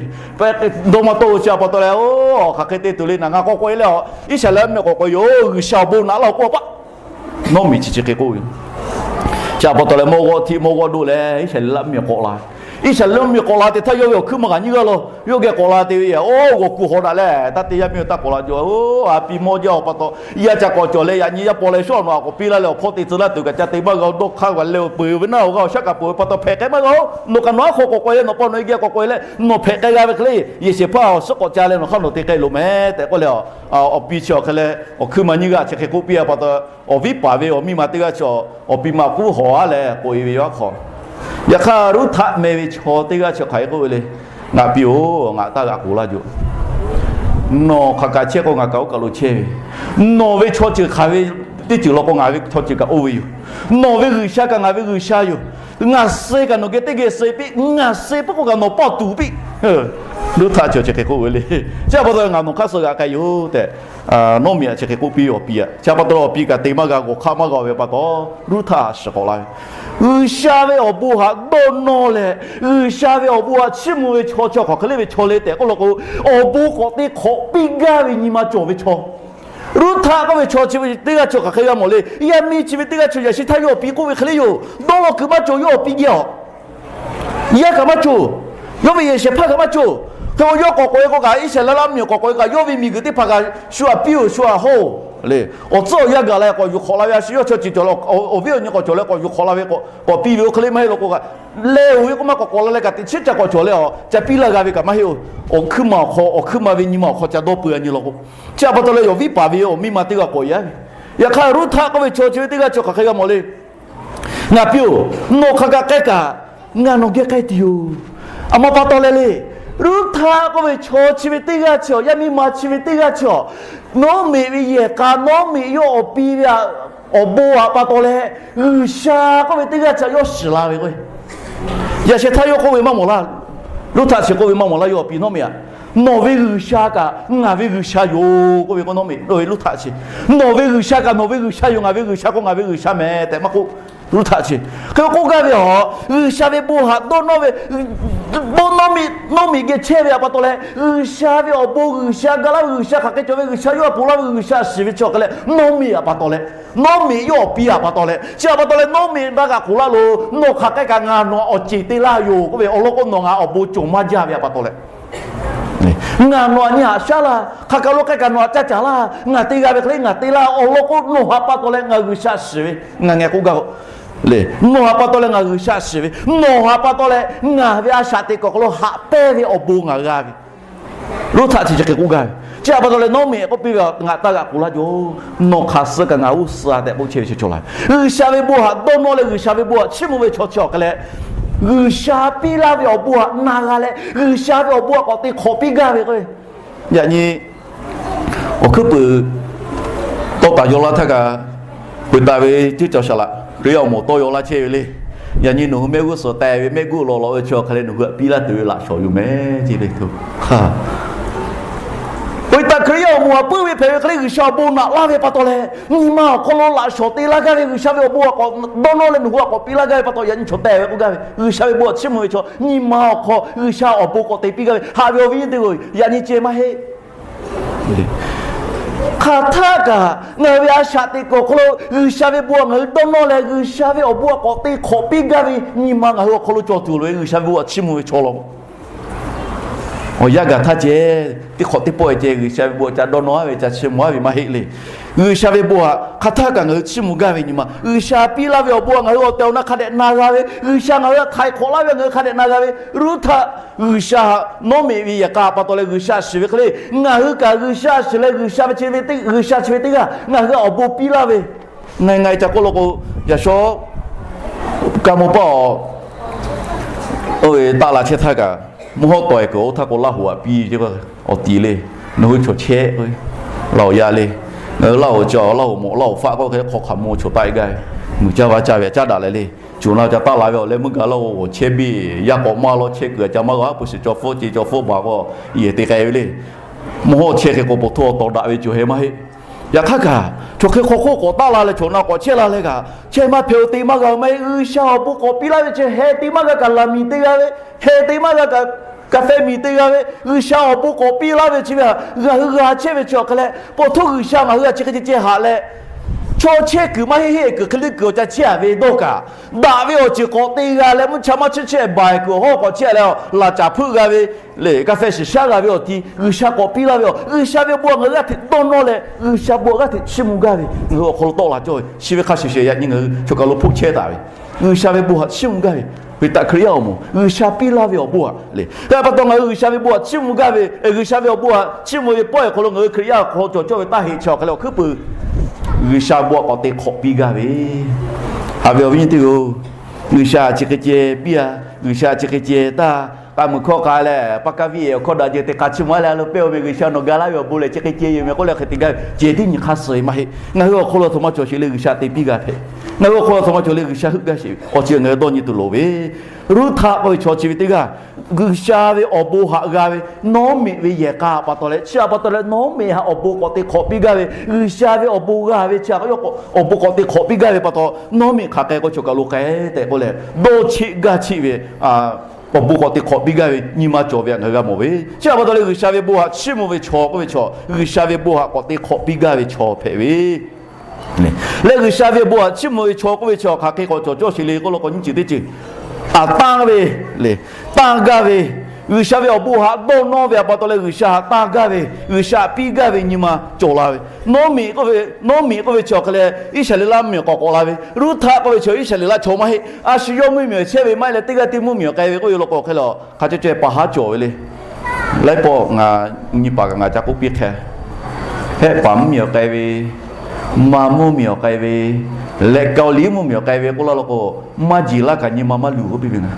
Dawˇ maˇ tawˆ ve chi a pa taw leh, oˇ hk'aˬ hk'e te tuˬ le, naˬ ngaˬ k'awꞈ k'oꞈ e leh, Iˉsaˍreˍlaˆ mvuhˇmiˬ k'awꞈ k'oꞈ e yoˬ, G'uiˬsha awˬ bon naꞈ laˇ-oˬ k'oˆ a paˆ. Nawˉmiꞈ chi chi hk'e k'oˆ ve. Chi a pa taw leh mawˇ g'awˇ htiˆ mawˇ g'awˇ doˆ leh, Iˉsaˍreˍlaˆ mvuhˇmiˬ k'awꞈ la. Iˉsaˍreˍlaˆ mvuhˇmiˬ k'awꞈ la te htaˇ, yawˇ ve awˬ hkuiˉ ma kaꞈ nyiˇ g'aˇ lo yawˇ geh k'awꞈ la te ve yoˬ. Oˇ g'awˬ kuˬ hawˍ daꞈ leh, taˇ te yaˇ miˇ oˇ taˇ k'awꞈ la jaw. Oˇ a pi mawˇ jaˇ a pa taw, yaˇ ca k'awꞈ cawˬ leh, yaꞈ nyi yaˇ paw leh shawˉ nawˬ a k'awꞈ piˇ laˇ leh, awˬ hpawˇ te tcuh laˇ tuˬ kaꞈ ca te maˇ g'a-oˬ. Dawˇ hk'aˇ g'a leh-oˬ, peuˬ ve naˉ awˬ g'aˇ awˬ shaˉ kaꞈ peuˬ ve pa taw hpehꞈ k'ai maˇ g'a-oˬ. Nawˬ kaꞈ nawˬ aˉ hk'aw k'awꞈ k'oꞈ e leh, nawˬ paw nawˬ e geh k'awꞈ k'oꞈ e leh, nawˬ hpehꞈ k'ai g'a ve hk'e le, yehˬ shehˍ hpaˇ awˬ suhˉ k'awꞈ ca leh nawˬ hk'aˇ nawˬ te k'ai loˬ mehˍ tehꞈ k'oˆ leh, awˬ pi chi awˬ hk'e leh awˬ hkuiˉ ma nyiˇ g'aˇ chi hk'e k'oˆ piˇ a pa taw, awˬ viˉ paˍ ve awˬ miˇ ma teˇ g'aˇ chi awˬ pi ma k'uˉ hawˍ a leh k'oꞈ e ve yoˬ a hk'awꞈ. Yaꞈ hk'aˇ, Ruˉhtaˆ meh ve chaw teˇ g'aˇ chi hk'aˬ hk'e k'oˆ ve le. Ngaˬ pi-oˬ, ngaˬ taˇ g'aꞈ k'oˍ laˇ jaw. Nawˬ hk'aˬ kaꞈ chehˇ k'o, ngaˬ kaꞈ oˇ kaˬ lo chehˇ ve. Nawˬ ve chaw ceuˬ hk'aˬ ve teˇ ceuˬ law k'o, ngaˬ ve chaw ceuˬ kaꞈ oˇ ve yoˬ. Nawˬ ve G'uiˬsha kaꞈ ngaˬ ve G'uiˬsha yoˬ. Ngaˬ suh kaꞈ nawˬ geh teˇ geh suh piˇ, ngaˬ suh puiˉ k'o kaꞈ nawˬ pawˆ tuˬ piˇ. Ruˉhtaˆ chi awˬ chi hk'e k'oˆ ve le. Chi a pa taw ngaˬ nawˬ hk'aˇ suh g'aꞈ k'ai yoˬ tehꞈ, Nawˉmiꞈ a chi hk'e k'oˆ piˇ ve awˬ pi a. Chi a pa taw awˬ pi kaꞈ te maˇ g'a, g'awˬ hk'aˆ maˇ g'a ve pa taw, Ruˉhtaˆ shiˍ k'awꞈ la ve. G'uiˬsha ve awˬ bon htaꞈ dawˇ nawˇ leh, G'uiˬsha ve awˬ bon htaꞈ chiˇ mvuh ve chaw chi hk'aˬ hk'e le ve chaw le tehꞈ k'oˆ law k'o, awˬ bon k'awꞈ te hk'awꞈ piˇ gaˇ ve nyi ma cawˬ ve chaw. Ruˉhtaˆ k'oˆ ve chaw chi ve teˇ g'aˇ chi hk'aˬ hk'e g'a mawˬ le. Yaˇ miˇ chi ve teˇ g'aˇ chi yaꞈ sheh htaˇ yawˇ awˬ pi k'oˆ ve hk'e le yoˬ. Dawˇ law kuiˬ maˇ cawˬ, yawˇ awˬ pi geh awˬ yaˇ kaꞈ maˇ cawˬ. Yawˇ ve yehˬ shehˍ hpaˇ kaꞈ maˇ cawˬ. Hk'e k'o yawˇ k'awꞈ k'oꞈ e k'o kaꞈ, Iˉsaˍreˍlaˆ mvuhˇmiˬ k'awꞈ k'oꞈ e kaꞈ, yawˇ ve miˬguiˬ teˇ hpaˍ kaꞈ shu aꞈ piˇ-oˬ, shu aꞈ hawˇ-oˬ le. Awˬ tcuhˉ awˬ yanˇ gaˬ la k'awꞈ yuˬ hk'awꞈ la ve, a shu yawˇ chaw ceuˬ cawˬ leh, awˬ viˉ awˬ nyi k'awꞈ cawˬ leh k'awꞈ yuˬ hk'awꞈ la ve, k'awꞈ piˇ ve oˇ hk'e le maˇ heˆ law k'o kaꞈ, leh-oˬ ve k'oˆ maˇ k'awꞈ k'awꞈ la leh kaꞈ, teꞈ chiˉ ca k'awꞈ cawˬ leh, ca piˇ laˇ g'a ve kaꞈ maˇ heˆ-oˬ. Awˬ hkuiˉ ma awˬ hk'aw, awˬ hkuiˉ ma ve nyi ma awˬ hk'aw ca dawˇ peu-a nyi law k'o, chi a pa taw leh awˬ viˉ paˍ ve awˬ miˇ ma teˇ g'aˇ k'awꞈ yaˇ ve. Yaꞈ hk'aˇ, Ruˉhtaˆ k'oˆ ve chaw chi ve teˇ g'aˇ chi hk'aˬ hk'e g'a mawˬ le. Ngaˬ pi-oˬ, nawˬ hk'aˬ kaꞈ k'ai kaꞈ, ngaˬ nawˬ geh k'ai tuˬ yoˬ. A ma pa taw leh le, Ruˉhtaˆ k'oˆ ve chaw chi ve teˇ g'aˇ chi awˬ yaˇ miˇ ma chi ve teˇ g'aˇ chi awˬ, Nawˉmiꞈ ve yehˬ k'a, Nawˉmiꞈ yawˇ awˬ pi ve awˬ bon htaꞈ pa taw leh, G'uiˬsha k'oˆ ve teˇ g'aˇ chi yawˇ shiˍ la ve k'o, yaꞈ sheh htaˇ yawˇ k'oˆ ve maˇ mawˬ laˇ. Ruˉhtaˆ chi k'oˆ ve maˇ mawˬ laˇ, yawˇ awˬ pi Nawˉmiꞈ aꞈ, Nawˬ ve G'uiˬsha kaꞈ ngaˬ ve G'uiˬsha yoˬ k'oˆ ve k'o, Nawˉmiꞈ, Ruˉhtaˆ chi, Nawˬ ve G'uiˬsha kaꞈ nawˬ ve G'uiˬsha yoˬ, ngaˬ ve G'uiˬsha k'o ngaˬ ve G'uiˬsha mehˍ tehꞈ maˇ k'oˆ. Ruˉhtaˆ chi hk'e k'oˆ gaˇ ve, a, G'uiˬsha ve bon htaꞈ dawˇ nawˇ ve, bon Nawˉmiꞈ, Nawˉmiꞈ geh chehˇ ve a pa taw leh, G'uiˬsha ve awˬ bon G'uiˬsha ga laˇ ve, G'uiˬsha hk'aˬ hk'e cawˬ ve, G'uiˬsha yawˇ htaꞈ ponˬ laˇ ve, G'uiˬsha shiˍ ve chi awˬ hk'e leh, Nawˉmiꞈ a pa taw leh, Nawˉmiꞈ yawˇ awˬ pi a pa taw leh, chi a pa taw leh Nawˉmiꞈ daꞈ kaꞈ k'oˍ laˇ loˬ, nawˬ hk'aˬ k'ai kaꞈ ngaˬ nawˬ awˬ ceˬ te laˇ yoˬ k'oˆ ve, awˬ lawn k'o nawˬ ngaˬ awˬ bon cawˬ maˇ jaˇ ve a pa taw leh, ngaˬ nawˬ aꞈ nyi haꞈ shaˉ laˇ, hk'aˬ kaꞈ lo k'ai kaꞈ nawˬ aꞈ caˇ caˍ laˇ, ngaˬ te g'a ve hk'e le ngaˬ te laˇ, awˬ lawn k'o nawˬ a pa taw leh ngaˬ G'uiˬsha shiˍ ve, ngaˬ ngeh k'oˆ gaˇ le, nawˬ a pa taw leh ngaˬ G'uiˬsha shiˍ ve, nawˬ a pa taw leh ngaˬ ve a shaꞈ teꞈ kuiˬ awˬ hk'aw lo haꞈ pehnˇ ve awˬ bon ngaˬ g'a ve, Ruˉhtaˆ chi chi hk'e k'oˆ gaˇ ve. Chi a pa taw leh Nawˉmiꞈ k'oˆ piˇ ve, Ngaˬ taˇ g'aꞈ k'oˍ laˇ jaw. Nawˬ hk'aˬ suh kaꞈ ngaˬ g'uˇ suh-a tehꞈ k'oˆ chehˇ ve chi cawˬ la ve. G'uiˬsha ve bon htaꞈ dawˇ nawˇ leh G'uiˬsha ve bon htaꞈ chiˇ mvuh ve chaw chi awˬ hk'e leh, G'uiˬsha piˇ laˇ ve awˬ bon htaꞈ na g'a leh, G'uiˬsha ve awˬ bon htaꞈ k'awꞈ te hk'awꞈ piˇ gaˇ ve k'o, yaꞈ nyi awˬ hkuiˉ puiˍ tawˇ taˍ yaw laˇ htaˇ kaꞈ, peuˬ taˍ ve ceˇ cawˬ shaˍ laꞈ Hkriꞈ yaˇ awˬ moˍ tawˇ yaw laˇ chehˇ ve le. Yaꞈ nyi nawˬ hui mehˆ g'uˇ suhˍ teh ve mehˆ g'uˇ lawˬ lawˬ ve chi awˬ hk'e leh nawˬ hui htaꞈ piˇ laˇ tuˬ ve laꞈ shawˍ yoˬ mehˍ ceˇ le. Peuˬ taˍ Hkriꞈ yaˇ awˬ moˍ htaꞈ puiˉ ve hpehꞈ ve hk'e le G'uiˬsha awˬ bon naꞈ laˇ ve pa taw leh, nyi ma awˬ hk'aw lo laꞈ shawˍ te laˇ gaˇ ve, G'uiˬsha ve awˬ bon htaꞈ k'awꞈ dawˇ nawˇ leh nawˬ hui htaꞈ k'awꞈ piˇ laˇ gaˇ ve pa taw, yaꞈ nyi chaw teh ve k'oˆ gaˇ ve, G'uiˬsha ve bon htaꞈ chiˇ mvuh ve chaw nyi ma awˬ hk'aw G'uiˬsha awˬ bon k'awꞈ te piˇ gaˇ ve, haꞈ ve awˬ viˉ nyi teˇ g'aˇ-oˬ, yaꞈ nyi ceh maˇ heˆ. Hk'aˬ htaˇ kaꞈ ngaˬ hui ve a shaꞈ teꞈ kuiˬ awˬ hk'aw lo G'uiˬsha ve bon htaꞈ ngaˬ hui dawˇ nawˇ leh, G'uiˬsha ve awˬ bon htaꞈ k'awꞈ te hk'awꞈ piˇ gaˇ ve nyi ma ngaˬ hui awˬ hk'aw lo cawˬ tuˬ loˬ ve, G'uiˬsha ve bon htaꞈ chiˇ mvuh ve chaw law. Awˬ yanˇ gaˬ htaˇ ceh, teˇ hk'awꞈ teˇ pawˆ-e ceh G'uiˬsha ve bon htaꞈ ca dawˇ nawˇ-a ve, ca chiˇ mvuh-a ve maˇ heˆ le. G'uiˬsha ve bon htaꞈ hk'aˬ htaˇ kaꞈ ngaˬ hui chiˇ mvuh gaˇ ve nyi ma, G'uiˬsha piˇ laˇ ve awˬ bon htaꞈ ngaˬ hui awˬ tehˬ awˬ na hk'a dehꞈ na g'a ve, G'uiˬsha ngaˬ hui htaꞈ htaiˍ hk'awꞈ laˇ ve, ngaˬ hui hk'a dehꞈ na g'a ve, Ruˉhtaˆ G'uiˬsha htaꞈ Nawˉmiꞈ ve yehˬ k'a pa taw leh G'uiˬsha shiˍ ve hk'e le, ngaˬ hui kaꞈ G'uiˬsha shiˍ leh G'uiˬsha ve chi ve teˇ, G'uiˬsha chi ve teˇ g'aˇ ngaˬ hui awˬ bon piˇ laˇ ve, Ngaˬ ngaˬ ca k'oˆ lo k'o, yaꞈ shawˉ kaˇ mawˇ paˆ awˬ, oˇ ve taˆ la chehˇ htaˇ kaꞈ, mvuhˇ hawˉ tawˍ-e kuiˬ oˇ htaˇ k'o Laˇ hoꞈ aꞈ piˇ ve awˬ ti le. Nawˬ hui chaw chehˇ k'o, Laˇ hoꞈ yaˇ le. Ngaˬ hui Laˇ hoꞈ ca, Laˇ hoꞈ mawꞈ, Laˇ hoꞈ faˆ k'oˆ hk'e hk'aw hk'aˬ mvuh chaw taˆ-e gaˇ ve, muiˬ caˇ va caˇ ve aꞈ caˉ daꞈ leh le. Coˬ na ca taˆ la ve awˬ leh meuˇ gaˬ Laˇ hoꞈ g'awˬ chehˇ biˇ, yaˇ k'awꞈ maˇ law chehˇ kuiˬ aꞈ ca maˇ g'a, a pu shiˍ caw fawˉ ce caw fawˉ baˬ k'o, yehˬ te k'ai ve le. Mvuhˇ hawˉ chehˇ hk'e k'o, po htoˇ awˬ tawˍ daꞈ ve coˬ heh maˇ heˆ. Yaꞈ hk'aˇ kaꞈ, chaw hk'e hk'aw hk'oˆ k'awꞈ taˆ la leh chaw na k'awꞈ chehˇ la leh kaꞈ, chehˇ maˇ hpehꞈ-oˬ te maˇ g'a-oˬ maˇ heˆ. G'uiˬsha awˬ bon k'awꞈ piˇ laˇ ve chi heh te maˇ g'a kaꞈ laˬ miˬ te g'a ve, heh te maˇ g'a kaꞈ, kaꞈ feh miˬ te g'a ve, G'uiˬsha awˬ bon k'awꞈ piˇ laˇ ve chi ve htaꞈ ngaˬ hui g'a chehˇ ve chi awˬ hk'e leh, po htoˇ G'uiˬsha ngaˬ hui htaꞈ chi hk'e ceh ceh haꞈ leh, chaw chehˇ kuiˬ maˇ heˆ heˆ kuiˬ hk'e le kuiˬ awˬ ca chehˇ-a ve dawˇ kaꞈ, daꞈ ve awˬ ceuˬ k'awꞈ te g'a leh mvuhˇ cha maˇ chehˇ chehˇ baˬ-e kuiˬ awˬ hawˉ k'awꞈ chehˇ leh laˬ caˍ hpeuˆ g'a ve, le kaꞈ feh shiˍ shaˉ g'a ve awˬ ti G'uiˬsha k'awꞈ piˇ laˇ ve awˬ, G'uiˬsha ve bon htaꞈ ngaˬ hui g'aˇ hteꞈ dawˇ nawˇ leh G'uiˬsha bon htaꞈ g'aˇ hteꞈ chiˇ mvuh gaˇ ve ngaˬ hui awˬ hk'aw lo tawˆ la cawˇ ve chi ve hk'a shuˍ shuˍ yaꞈ nyi ngaˬ hui choˬ kaˬ lo hpoˆ chehˇ taˍ ve, G'uiˬsha ve bon htaꞈ chiˇ mvuh gaˇ ve, Hkriꞈ yaˇ awˬ moˍ G'uiˬsha piˇ laˇ ve awˬ bon htaꞈ le. Hk'e pa taw ngaˬ hui G'uiˬsha ve bon htaꞈ chiˇ mvuh gaˇ ve, G'uiˬsha ve awˬ bon htaꞈ chiˇ mvuh ve pawˆ-e hk'aw lo ngaˬ hui Hkriꞈ yaˇ awˬ hk'aw cawˬ cawˇ ve taˇ heˆ chi awˬ hk'e leh awˬ hkuiˉ puiˍ G'uiˬsha bon htaꞈ k'awꞈ te hk'awꞈ piˇ gaˇ ve, haꞈ ve awˬ viˉ nyi teˇ-oˬ, G'uiˬsha chi hk'e ceh piˇ-a, G'uiˬsha chi hk'e ceh taˇ k'a muiˬ hkawˇ k'a leh pa kaˇ viˉ-e awˬ hkawˇ daꞈ jeh te k'a chiˇ mvuh-a leh a lo pehˇ-oˬ meh G'uiˬsha nawˬ ga laˇ ve awˬ bon lehˬ chi hk'e ceh yoˬ meh k'oˆ leh hk'e te gaˇ ve ceh tiˉ nyi hk'aˇ suh ve maˇ heˆ. Ngaˬ hui awˬ hk'aw lo a htoꞈ ma cawˬ sheˍ le G'uiˬsha te piˇ g'a hpehꞈ. Ngaˬ hui awˬ hk'aw lo a htoꞈ ma cawˬ le G'uiˬsha heuˆ gaˇ sheˍ ve awˬ ceuˬ ngaˬ hui dawˇ nyi tuˬ loˍ ve, Ruˇhtaˆ k'oˆ ve chaw chi ve teˇ g'aˇ G'uiˬsha ve awˬ bon htaꞈ g'a ve, nawˉ miꞈ ve yehˬ k'a pa taw leh chi htaꞈ pa taw leh nawˉ miꞈ htaꞈ awˬ bon k'awꞈ te hk'awꞈ piˇ gaˇ ve, G'uiˬsha ve awˬ bon g'a ve chi htaꞈ yawˇ awˬ bon k'awꞈ te hk'awꞈ piˇ gaˇ ve pa taw, nawˉ miꞈ hk'aˬ k'ai k'o choˬ kaˬ lo k'ai tehꞈ k'oˆ leh dawˇ cheˆ gaˇ cheˆ ve awˬ bon k'awꞈ te hk'awꞈ piˇ gaˇ ve nyi ma cawˬ ve htaꞈ ngaˬ hui g'a mawˬ ve. Chi htaꞈ pa taw leh G'uiˬsha ve bon htaꞈ chiˇ mvuh ve chaw k'oˆ ve chaw, G'uiˬsha ve bon htaꞈ k'awꞈ te hk'awꞈ piˇ gaˇ ve chaw hpehꞈ ve leh G'uiˬsha ve bon htaꞈ chiˇ mvuh ve chaw k'oˆ ve chi hk'aˬ hk'e k'awꞈ cawˬ cawˇ sheˍ le k'oˆ lo k'o nyiˇ ceuˬ teˇ ceuˬ, a tanˇ ve le, tanˇ gaˇ ve, G'uiˬsha ve awˬ bon htaꞈ dawˇ nawˇ ve htaꞈ pa taw leh G'uiˬsha htaꞈ tanˇ gaˇ ve, G'uiˬsha htaꞈ piˇ gaˇ ve nyi ma cawˬ la ve. Nawˉmiꞈ k'oˆ ve, Nawˉmiꞈ k'oˆ ve chi awˬ hk'e leh Iˉsaˍreˍlaˆ mvuhˇmiˬ awˬ k'awꞈ k'awꞈ la ve, Ruˇhtaˆ k'oˆ ve chi Iˉsaˍreˍlaˆ chaw maˇ heˆ. A shu yawˇ mvuhˇmiˬ awˬ chehˇ ve maˇ heˆ leh teˇ g'aˇ teˇ mvuhˇmiˬ awˬ k'ai ve k'oˆ ve lo k'o hk'e le, hk'a cawˇ caweh paˍ haˉ cawˬ ve le. Laiˉ pawˆ ngaˬ nyi paˍ kaꞈ ngaˬ ca k'oˆ piˇ hk'e, Hehˆ paˍ mvuhˇmiˬ awˬ k'ai ve, Ma mvuhˇmiˬ awˬ k'ai ve, leh Kaoˍliˉ mvuhˇmiˬ awˬ k'ai ve k'oˆ laˇ lo k'o, maˇ jeˬ laˇ kaꞈ nyi ma maˇ luˬ k'oˆ piˇ ve ngaˬ,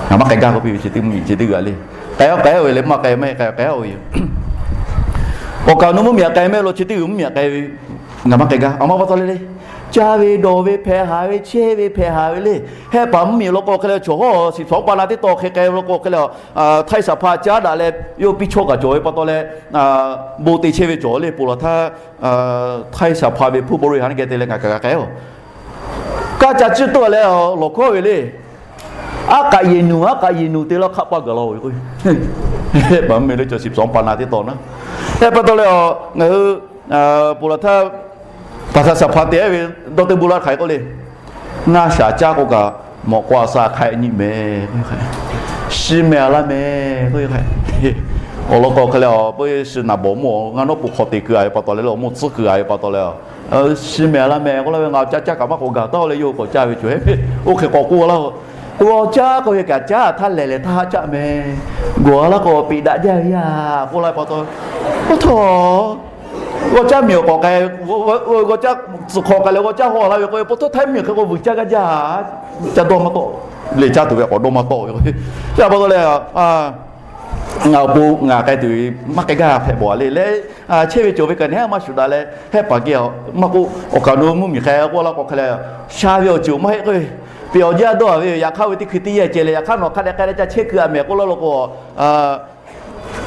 ngaˬ maˇ k'ai gaˇ k'oˆ piˇ ve chi teˇ mvuhˇmiˬ chi teˇ g'aˇ le. K'ai-o k'ai-o ve le maˇ k'ai maˇ heˆ k'ai k'ai-o ve yoˬ. Awˬ kaˍ awˬ nu mvuhˇmiˬ aꞈ k'ai mehˆ lo chi teˇ g'uiˬ mvuhˇmiˬ aꞈ k'ai ve ngaˬ maˇ k'ai gaˇ. Aˬ ma pa taw le le, caˇ ve dawˬ ve hpehꞈ haˍ ve chehˇ ve hpehꞈ haˍ ve le. Hehˆ paˍ mvuhˇmiˬ lo k'o hk'e le chaw hawˉ shiˍ hpaˍ-oˉ pa na teˇ taw hk'e k'ai lo k'o hk'e le, htaiˇ saˍ hpaˍ caˉ daꞈ leh yawˇ piˇ chawˇ kaꞈ cawˬ ve pa taw leh, bon te chehˇ ve cawˬ le. Ponˬ laˬ htaˇ htaiˇ saˍ hpaˍ ve hpu bon lo ha neˇ geh te leh ngaˬ kaꞈ g'a k'ai-o. Kaˇ ca ciˇ tawˆ leh lawˬ hkawˇ ve le. Aˉ k'aꞈ yeˬ nuˬ, aˉ k'aꞈ yeˬ nuˬ te laˇ hk'aˆ paˇ gaˬ la-o ve k'o, hehˆ paˍ mvuhˇmiˬ le chaw shiˍ hpaˍ-oˉ pa na teˇ taw naˉ, hehˆ pa taw leh ngaˬ hui ponˬ laˬ htaˇ paˍ htaꞈ saˍ hpaˍ te-a ve dawˇ teˇ bon laˇ hk'aˬ hk'e k'oˆ le. Ngaˇ shaˍ caˇ k'o kaꞈ mawꞈ k'aw a sa hk'a nyi mehˍ, shiˍ mehˍ a laˇ mehˍ k'oˆ ve hk'e, awˬ lawn k'o hk'e le, peuˬ shiˍ naˍ bawˬ mawˇ ngaˇ nawˉ pon hk'aw te keu-a ve pa taw leh, awˬ mawˇ tcuhˉ keu-a ve pa taw leh, shiˍ mehˍ a laˇ mehˍ k'oˆ laˇ ve, ngaˬ caˇ caˇ kaꞈ maˇ k'awꞈ gaˬ taˉ-o leh yawˇ hui k'awꞈ caˇ ve cawˬ hehˆ ve, oˇ hk'e k'awꞈ k'oˆ laˇ-o. G'aw caˇ k'oˆ ve kaꞈ caˉ htaˇ lehˬ lehˬ htaˇ haˆ caˆ mehˍ, gawˬ a laˇ k'o peꞈ daꞈ jaˇ ve yaˇ k'oˆ laˇ ve pa taw, oˇ htaˇ g'aw caˇ miˬ awˬ k'awꞈ k'ai, g'aw caˇ tcuhˍ hk'awꞈ k'ai leh g'aw caˇ haw laˇ ve k'o, pa taw htaiˇ miˬ hk'e k'o vuiˬ caˇ gaˇ jaˇ, caˇ dawˇ maˇ tawˆ, lehˬ caˇ tuˬ ve k'awꞈ dawˇ maˇ tawˆ ve k'o, chi pa taw leh ngaˬ awˬ pon ngaˬ k'ai tuˬ ve maˇ k'ai gaˇ hpehꞈ bawˬ le leh, chehˇ ve cawˬ ve kaꞈ nehˉ maˇ shuˍ daꞈ leh, hehˆ paˍ geh maˇ k'oˆ, awˬ kaˍ awˬ nu mvuhˇmiˬ k'ai k'oˆ laˇ k'o hk'e le, sha ve awˬ ceuˬ maˇ heˆ k'oˆ ve, peꞈ awˬ jaˇ dawˇ-a ve yaꞈ hk'aˇ ve teˇ hkui teˇ yanˇ ceh leh yaꞈ hk'aˇ nawˬ hk'a dehꞈ k'ai leh ca chehˇ keu-a mehˍ k'oˆ laˇ lo k'o,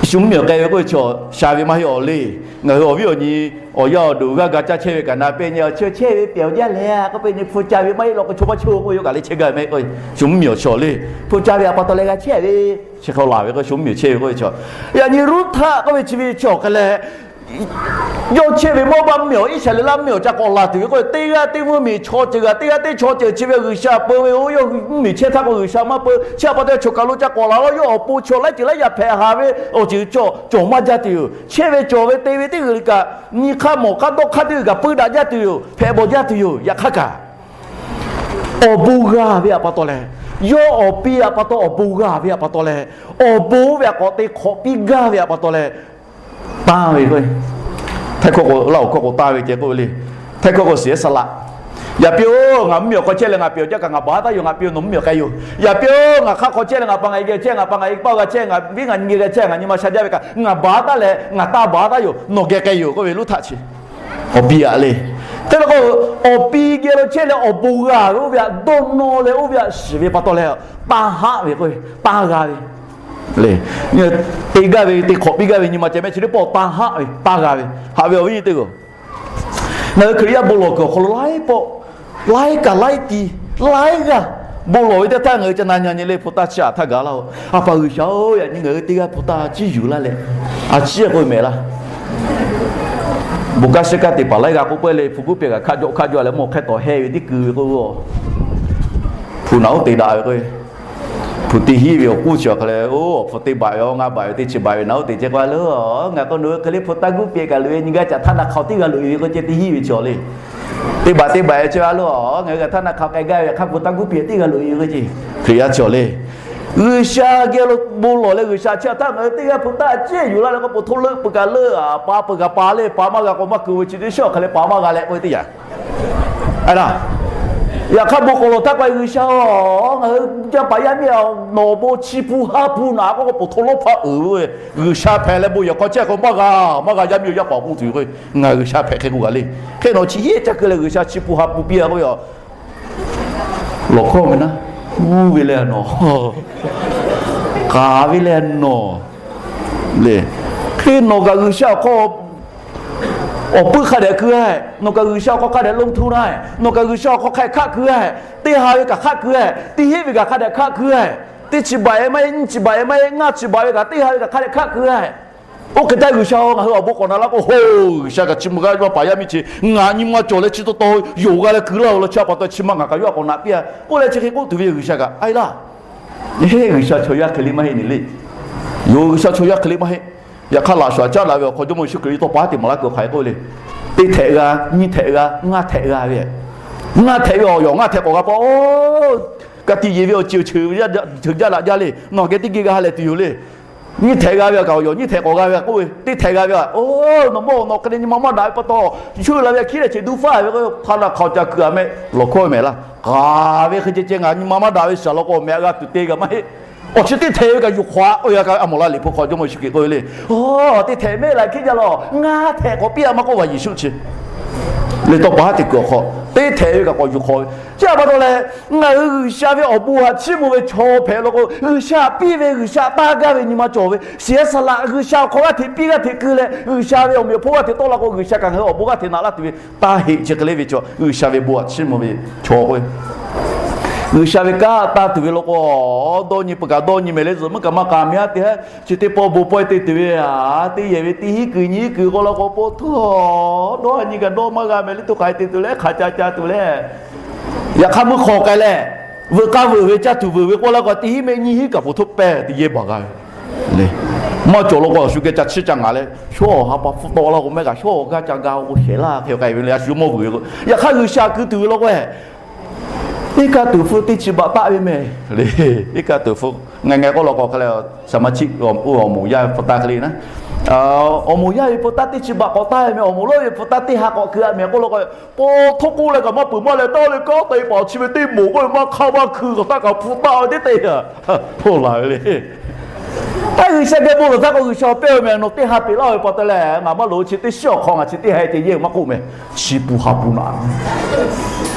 shu mvuhˇmiˬ awˬ k'ai ve k'oˆ ve chaw sha ve maˇ heˆ awˬ le. Ngaˬ hui awˬ viˉ awˬ nyi awˬ yaˇ awˬ duˬ g'aˇ ga caˇ chehˇ ve kaꞈ na peˆ nyi, chi chehˇ ve peꞈ awˬ jaˇ leh k'oˆ peˆ nyi, hpu ca ve maˇ heˆ law k'o chaw maˇ chehˇ-o k'oˆ ve yoˬ kaꞈ leh chehˇ gaˇ ve maˇ heˆ k'oˆ ve, shu mvuhˇmiˬ awˬ chaw le. Hpu ca ve a pa taw leh g'a chehˇ ve, chi hk'e laˬ ve k'o shu mvuhˇmiˬ chehˇ ve k'oˆ ve chaw, yaꞈ nyi Ruˇhtaˆ k'oˆ ve chi ve chaw hk'e leh yawˇ chehˇ ve Mawˇbaˆ mvuhˇmiˬ awˬ Iˉsaˍreˍlaˆ mvuhˇmiˬ awˬ ca k'awꞈ laˬ tuˬ ve k'oˆ ve, teˇ g'aˇ teˇ mvuhˇmiˬ chaw ceuˬ g'aꞈ teˇ g'aˇ teˇ chaw ceuˬ chi ve G'uiˬsha peu ve-o, yawˇ hui mvuhˇmiˬ chehˇ htaˇ k'o G'uiˬsha maˇ peu. Chi a pa taw chaw kaˬ lo ca k'awꞈ laˬ law, yawˇ awˬ pon chaw laiˉ ceuˬ laiˉ yaꞈ hpehꞈ haˍ ve awˬ ceuˬ cawˬ maˇ jaˇ tuˬ yoˬ. Chehˇ ve cawˬ ve te ve teˇ g'uiˬ kaꞈ nyi hk'aˇ mawˬ hk'aˇ dawˇ hk'aˇ teˇ g'uiˬ kaꞈ puiˇ daꞈ jaˇ tuˬ yoˬ, hpehꞈ bawˬ jaˇ tuˬ yoˬ. Yaꞈ hk'aˇ kaꞈ awˬ bon g'a ve a pa taw leh, yawˇ awˬ pi a pa taw awˬ bon g'a ve a pa taw leh, awˬ bon oˇ ve a k'awꞈ te hk'awꞈ piˇ gaˇ ve a pa taw leh, tanˇ ve k'o, Htaiˇ hkawˇ k'o Laˇ hoꞈ hkawˇ k'o tanˇ ve ceh k'oˆ ve le. Htaiˇ hkawˇ k'o siˍ eˉ saˍ laꞈ Yaꞈ piˇ-oˬ, ngaˬ mvuhˇmiˬ awˬ hk'aw chehˇ leh ngaˬ pehˬ awˬ jaˇ kaꞈ ngaˬ baˬ taˉ yoˬ, ngaˬ pehˬ awˬ nawˬ mvuhˇmiˬ awˬ k'ai yoˬ. Yaꞈ piˇ-oˬ, ngaˬ hk'aˆ hk'aw chehˇ leh ngaˬ pa ngaˬ e geh chehˇ, ngaˬ pa ngaˬ e paˇ g'a chehˇ, ngaˬ viˉ ngaˬ nyi geh g'a chehˇ, ngaˬ nyi ma sha jaˇ ve kaꞈ ngaˬ baˬ taˉ leh ngaˬ taˇ baˬ taˉ yoˬ, nawˬ geh k'ai yoˬ k'oˆ ve luˇ htaˆ chi. Awˬ pi aꞈ le. Hk'e te k'o, awˬ pi geh lo chehˇ leh awˬ bon g'a ve oˇ ve htaꞈ dawˇ nawˇ leh oˇ ve htaꞈ shiˍ ve pa taw leh, taˇ haˆ ve k'o, taˇ g'a ve le. Te gaˇ ve, te hk'awꞈ piˇ gaˇ ve nyi ma ceh mehˆ chi teˇ pawˆ taˇ haˆ ve, taˇ g'a ve. Haꞈ ve awˬ viˉ nyi teˇ g'aˇ, ngaˬ hui Hkriꞈ yaˇ bon lawˬ kuiˬ awˬ hk'aw lo laiˉ pawˆ, laiˉ kaꞈ laiˉ ti, laiˉ g'aˇ bon lawˬ ve teˇ htaˇ ngaˬ hui ca na nyi nyi le hpu taˇ chiˇ aꞈ htaˇ gaˬ laˇ-oˬ. A pa G'uiˬsha-oˬ, yaꞈ nyi ngaˬ hui teˇ g'aˇ hpu taˇ chiˇ yuˬ laˇ leh, a ciˉ k'oˆ ve mehˍ laˇ. Bon kanˉ shiˉ kanˉ te paˍ laiˉ g'aˇ k'oˆ peuˬ le, hpu kuˉ pehˍ kaꞈ hk'aˆ jawˆ hk'aˆ jawˆ leh mawˇ hk'ehˇ tawˍ heh ve teˇ kuiˬ ve k'o, hpu naꞈ oˉ te daꞈ ve k'o, hpu teˇ hinˉ ve awˬ kuˉ chi awˬ hk'a leh, oˇ, awˬ hpu teˇ baꞈ ve awˬ ngaˇ baꞈ ve teˇ chi baꞈ ve naꞈ oˉ te ceh k'o, a loˬ, ngaˬ k'o nawˬ hui hk'e le hpu taˇ guˇ pehˍ kaꞈ loꞈ e nyi gaˇ caꞈ htaˇ naˬ hk'aoˍ teˇ g'a loꞈ e ve k'o ceh teˇ hinˉ ve chi awˬ le. Teˇ baꞈ teˇ baꞈ e chi a loˬ, ngaˬ hui g'a htaˇ naˬ hk'aoˍ k'ai gaˇ ve hk'aˇ hpu taˇ guˇ pehˍ teˇ g'a loꞈ e ve k'o ceh, Hkriꞈ yaˇ chi awˬ le. G'uiˬsha geh lo bon lawˬ leh G'uiˬsha chi htaˇ ngaˬ hui teˇ g'aˇ hpu taˇ ciˇ yuˬ laˇ leh k'o, po hto leuˆ peuˬ kaꞈ leuˆ, a pa peuˬ kaꞈ pa le, pa maˇ g'a k'o maˇ keu ve chi teˇ shiˉ awˬ hk'a leh pa maˇ g'a leh k'oˆ ve teˇ yanˇ. Yaꞈ hk'aˇ bon k'awꞈ lawˬ htaˇ k'o, G'uiˬsha-oˬ, ngaˬ hui jaˇ paˍ yaˇ miˇ nawˬ bon chi hpu ha hpu naꞈ k'oˆ k'o, po hto lawˇ hpaˇ uiˍ ve G'uiˬsha hpehꞈ leh bon yehˬ hk'aw chehˇ k'o maˇ g'a, maˇ g'a yaˇ miˇ yaˇ paˍ k'oˆ tuˬ ve k'o, ngaˬ G'uiˬsha hpehꞈ hk'e k'oˆ g'a le. Hk'e nawˬ chi yeˇ ca keu leh G'uiˬsha chi hpu ha hpu piˇ a k'oˆ ve a. Lawˬ hkawˇ ve naˉ, uˉ ve leh nawˬ, k'aˍ ve leh nawˬ le. Hk'e nawˬ kaꞈ G'uiˬsha awˬ hk'aw awˬ puiˉ hk'a dehꞈ keu a, nawˬ kaꞈ G'uiˬsha awˬ hk'aw hk'a dehꞈ lonˉ htuˇ na, nawˬ kaꞈ G'uiˬsha awˬ hk'aw hk'a hk'aˆ keu a, teˇ ha ve kaꞈ hk'aˆ keu a, teˇ hinˉ ve kaꞈ hk'a dehꞈ hk'aˆ keu a, teˇ chi baꞈ e maˇ heˆ, nyiˇ chi baꞈ e maˇ heˆ, ngaˇ chi baꞈ ve kaꞈ teˇ ha ve kaꞈ hk'a dehꞈ hk'aˆ keu a. Oˇ hk'e te G'uiˬsha-oˬ, ngaˬ hui awˬ bon k'awꞈ na laˇ k'o, ho, G'uiˬsha kaꞈ chi mvuh g'aˇ yaˇ paˍ yaˇ miˇ chi ngaˬ nyi ma cawˬ leh chi taw taw yonˍ g'a leh keu laˇ-oˬ law, chi pa taw chi ma ngaˬ kaꞈ yawˇ k'awꞈ naꞈ piˇ a k'oˆ leh chi hk'e k'oˆ tuˬ ve G'uiˬsha kaꞈ a e laˇ. G'uiˬsha chaw yaˇ hk'e le maˇ heˆ ne le. Yoˬ, G'uiˬsha chaw yaˇ hk'e le maˇ heˆ. Yaꞈ hk'aˇ laꞈ shuˍ aꞈ caˉ daꞈ ve awˬ hk'aw Jawˇmawˇ Yeˍsuˆ Hkriꞈ taw pa haˉ te maˍ laˇ kuiˬ awˬ hk'aˬ hk'e k'oˆ ve le. Teˇ htehꞈ g'a, nyiˇ htehꞈ g'a, ngaˇ htehꞈ g'a ve, ngaˇ htehꞈ ve awˬ yawˬ ngaˇ htehꞈ k'awꞈ g'a pa-oˬ, ka tiꞈ yeˬ ve awˬ ceuˬ ceuˬ jaˇ laꞈ jaˇ le. Nawˬ geh teˇ geh g'a ha lehˬ tuˬ yoˬ le. Nyiˇ htehꞈ g'a ve a kaꞈ awˬ yawˬ nyiˇ htehꞈ k'awꞈ g'a ve a k'oˆ ve, teˇ htehꞈ g'a ve a, oˬ, nawˬ mawˇ nawˬ hk'e le nyi ma maˇ daꞈ ve pa taw, shu la ve a hkiˉ leh cheꞈ duˇ faˉ ve k'o, hpaˇ naˆ hk'aoˍ ca kuiˬ a mehˆ lawˬ hkawˇ ve mehˍ laˇ. K'aˍ ve hk'e ceh ceh ngaˬ nyi ma maˇ daꞈ ve shaˍ law k'o, mehˆ g'a tuˬ te g'a maˇ heˆ. Awˬ chi teˇ htehꞈ ve kaꞈ yuˬ hk'awꞈ a k'oˆ ve a, a mawˬ la liꞈ hpu hk'aw Jawˇmawˇ Yeˍsuˆ Hkriꞈ k'oˆ ve le. Oˬ, teˇ htehꞈ mehˆ la hkiˉ jaˇ lawˬ, ngaˇ htehꞈ k'awꞈ piˇ a maˇ k'oˆ, Yeˍsuˆ chi le taw pa haˉ te kuiˬ awˬ hk'aw teˇ htehꞈ ve kaꞈ k'awꞈ yuˬ hk'awꞈ ve. Chi a pa taw leh, ngaˬ hui G'uiˬsha ve awˬ bon htaꞈ chiˇ mvuh ve chaw hpehꞈ law k'o, G'uiˬsha htaꞈ piˇ ve, G'uiˬsha taˇ gaˇ ve nyi ma cawˬ ve, shiˍ a saˍ laꞈ G'uiˬsha awˬ hk'aw g'aˇ hteꞈ piˇ g'aˇ hteꞈ keu leh, G'uiˬsha ve awˬ meꞈ awˬ hponˇ g'aˇ hteꞈ tawˆ la k'o, G'uiˬsha kaꞈ ngaˬ hui awˬ bon g'aˇ hteꞈ naꞈ laˇ tuˬ ve taˇ heˆ. Chi hk'e le ve chaw G'uiˬsha ve bon htaꞈ chiˇ mvuh ve chaw k'o, G'uiˬsha ve kanˉ taˇ tuˬ ve law k'o, dawˇ nyi peuˬ kaꞈ dawˇ nyi mehˍ le, zuhꞈ meuˇ kaꞈ maˇ k'aˍ mehˍ a te ha, chi teˇ pawˆ bon pawehˇ te tuˬ ve a, teˇ yehˬ ve teˇ hinˉ kuiˬ nyiˇ hinˉ kuiˬ k'oˆ law k'o, po htawˇ dawˇ nyi kaꞈ dawˇ maˇ g'a mehˍ le, to k'ai te tuˬ leh hk'aˬ ca ca tuˬ leh, yaꞈ hk'aˇ meuˇ hk'awꞈ k'ai leh, veuꞈ k'aˇ veuꞈ ve caˇ tuˬ veuꞈ ve k'oˆ law k'o, teˇ hinˉ mehˆ nyiˇ hinˉ kaꞈ po htawˇ pehˇ teˇ yehˬ baˬ g'a ve le. Maˇ cawˬ law k'o, a shu geh ca chiˇ ca ngaˍ leh, shawˉ awˬ ha pa hpfuhˆ tawˆ laˇ k'o, mehˆ kaꞈ shawˉ awˬ g'aˇ ca ga k'o shehˍ laˇ hk'e k'ai ve le. A shu mawˇ vuiˬ ve k'o, yaꞈ hk'aˇ G'uiˬsha keu tuˬ ve law k'o, iˉ kaˆ tuˍ hpfuhˇ teˇ chi baꞈ taˆ ve mehˍ le. Iˉ kaˆ tuˍ hpfuhˇ ngaˬ ngaˬ k'oˆ law k'o hk'a leh, saˍmaˍ chiˆ oˇ awˬ moˍ yaˇ ve hpu taˇ hk'e le na, awˬ moˍ yaˇ ve hpu taˇ teˇ chi baꞈ k'awꞈ taˆ ve mehˍ, awˬ moˍ lonˉ ve hpu taˇ teˇ ha k'awꞈ keu a mehˍ k'oˆ law k'o, po htawˇ k'oˆ leh kaꞈ maˇ peuˬ maˇ leh taˇ le, kanˉ te paˍ chi ve teˇ moˍ k'oˆ ve maˇ hk'aˇ maˇ hkui k'awꞈ taˆ kaꞈ hpu taˇ ve teˇ te hpfuhˇ laˬ ve le. Taˇ G'uiˬsha geh bon lawˬ htaˇ k'o, G'uiˬsha awˬ pehˇ ve mehˍ, nawˬ teˇ ha peꞈ laˇ ve pa taw leh, ngaˬ maˇ loꞈ chi teˇ shiˉ awˬ hk'aw ngaˬ chi teˇ ha ceh yehˇ maˇ k'oˆ mehˍ. Chi hpu ha hpu naꞈ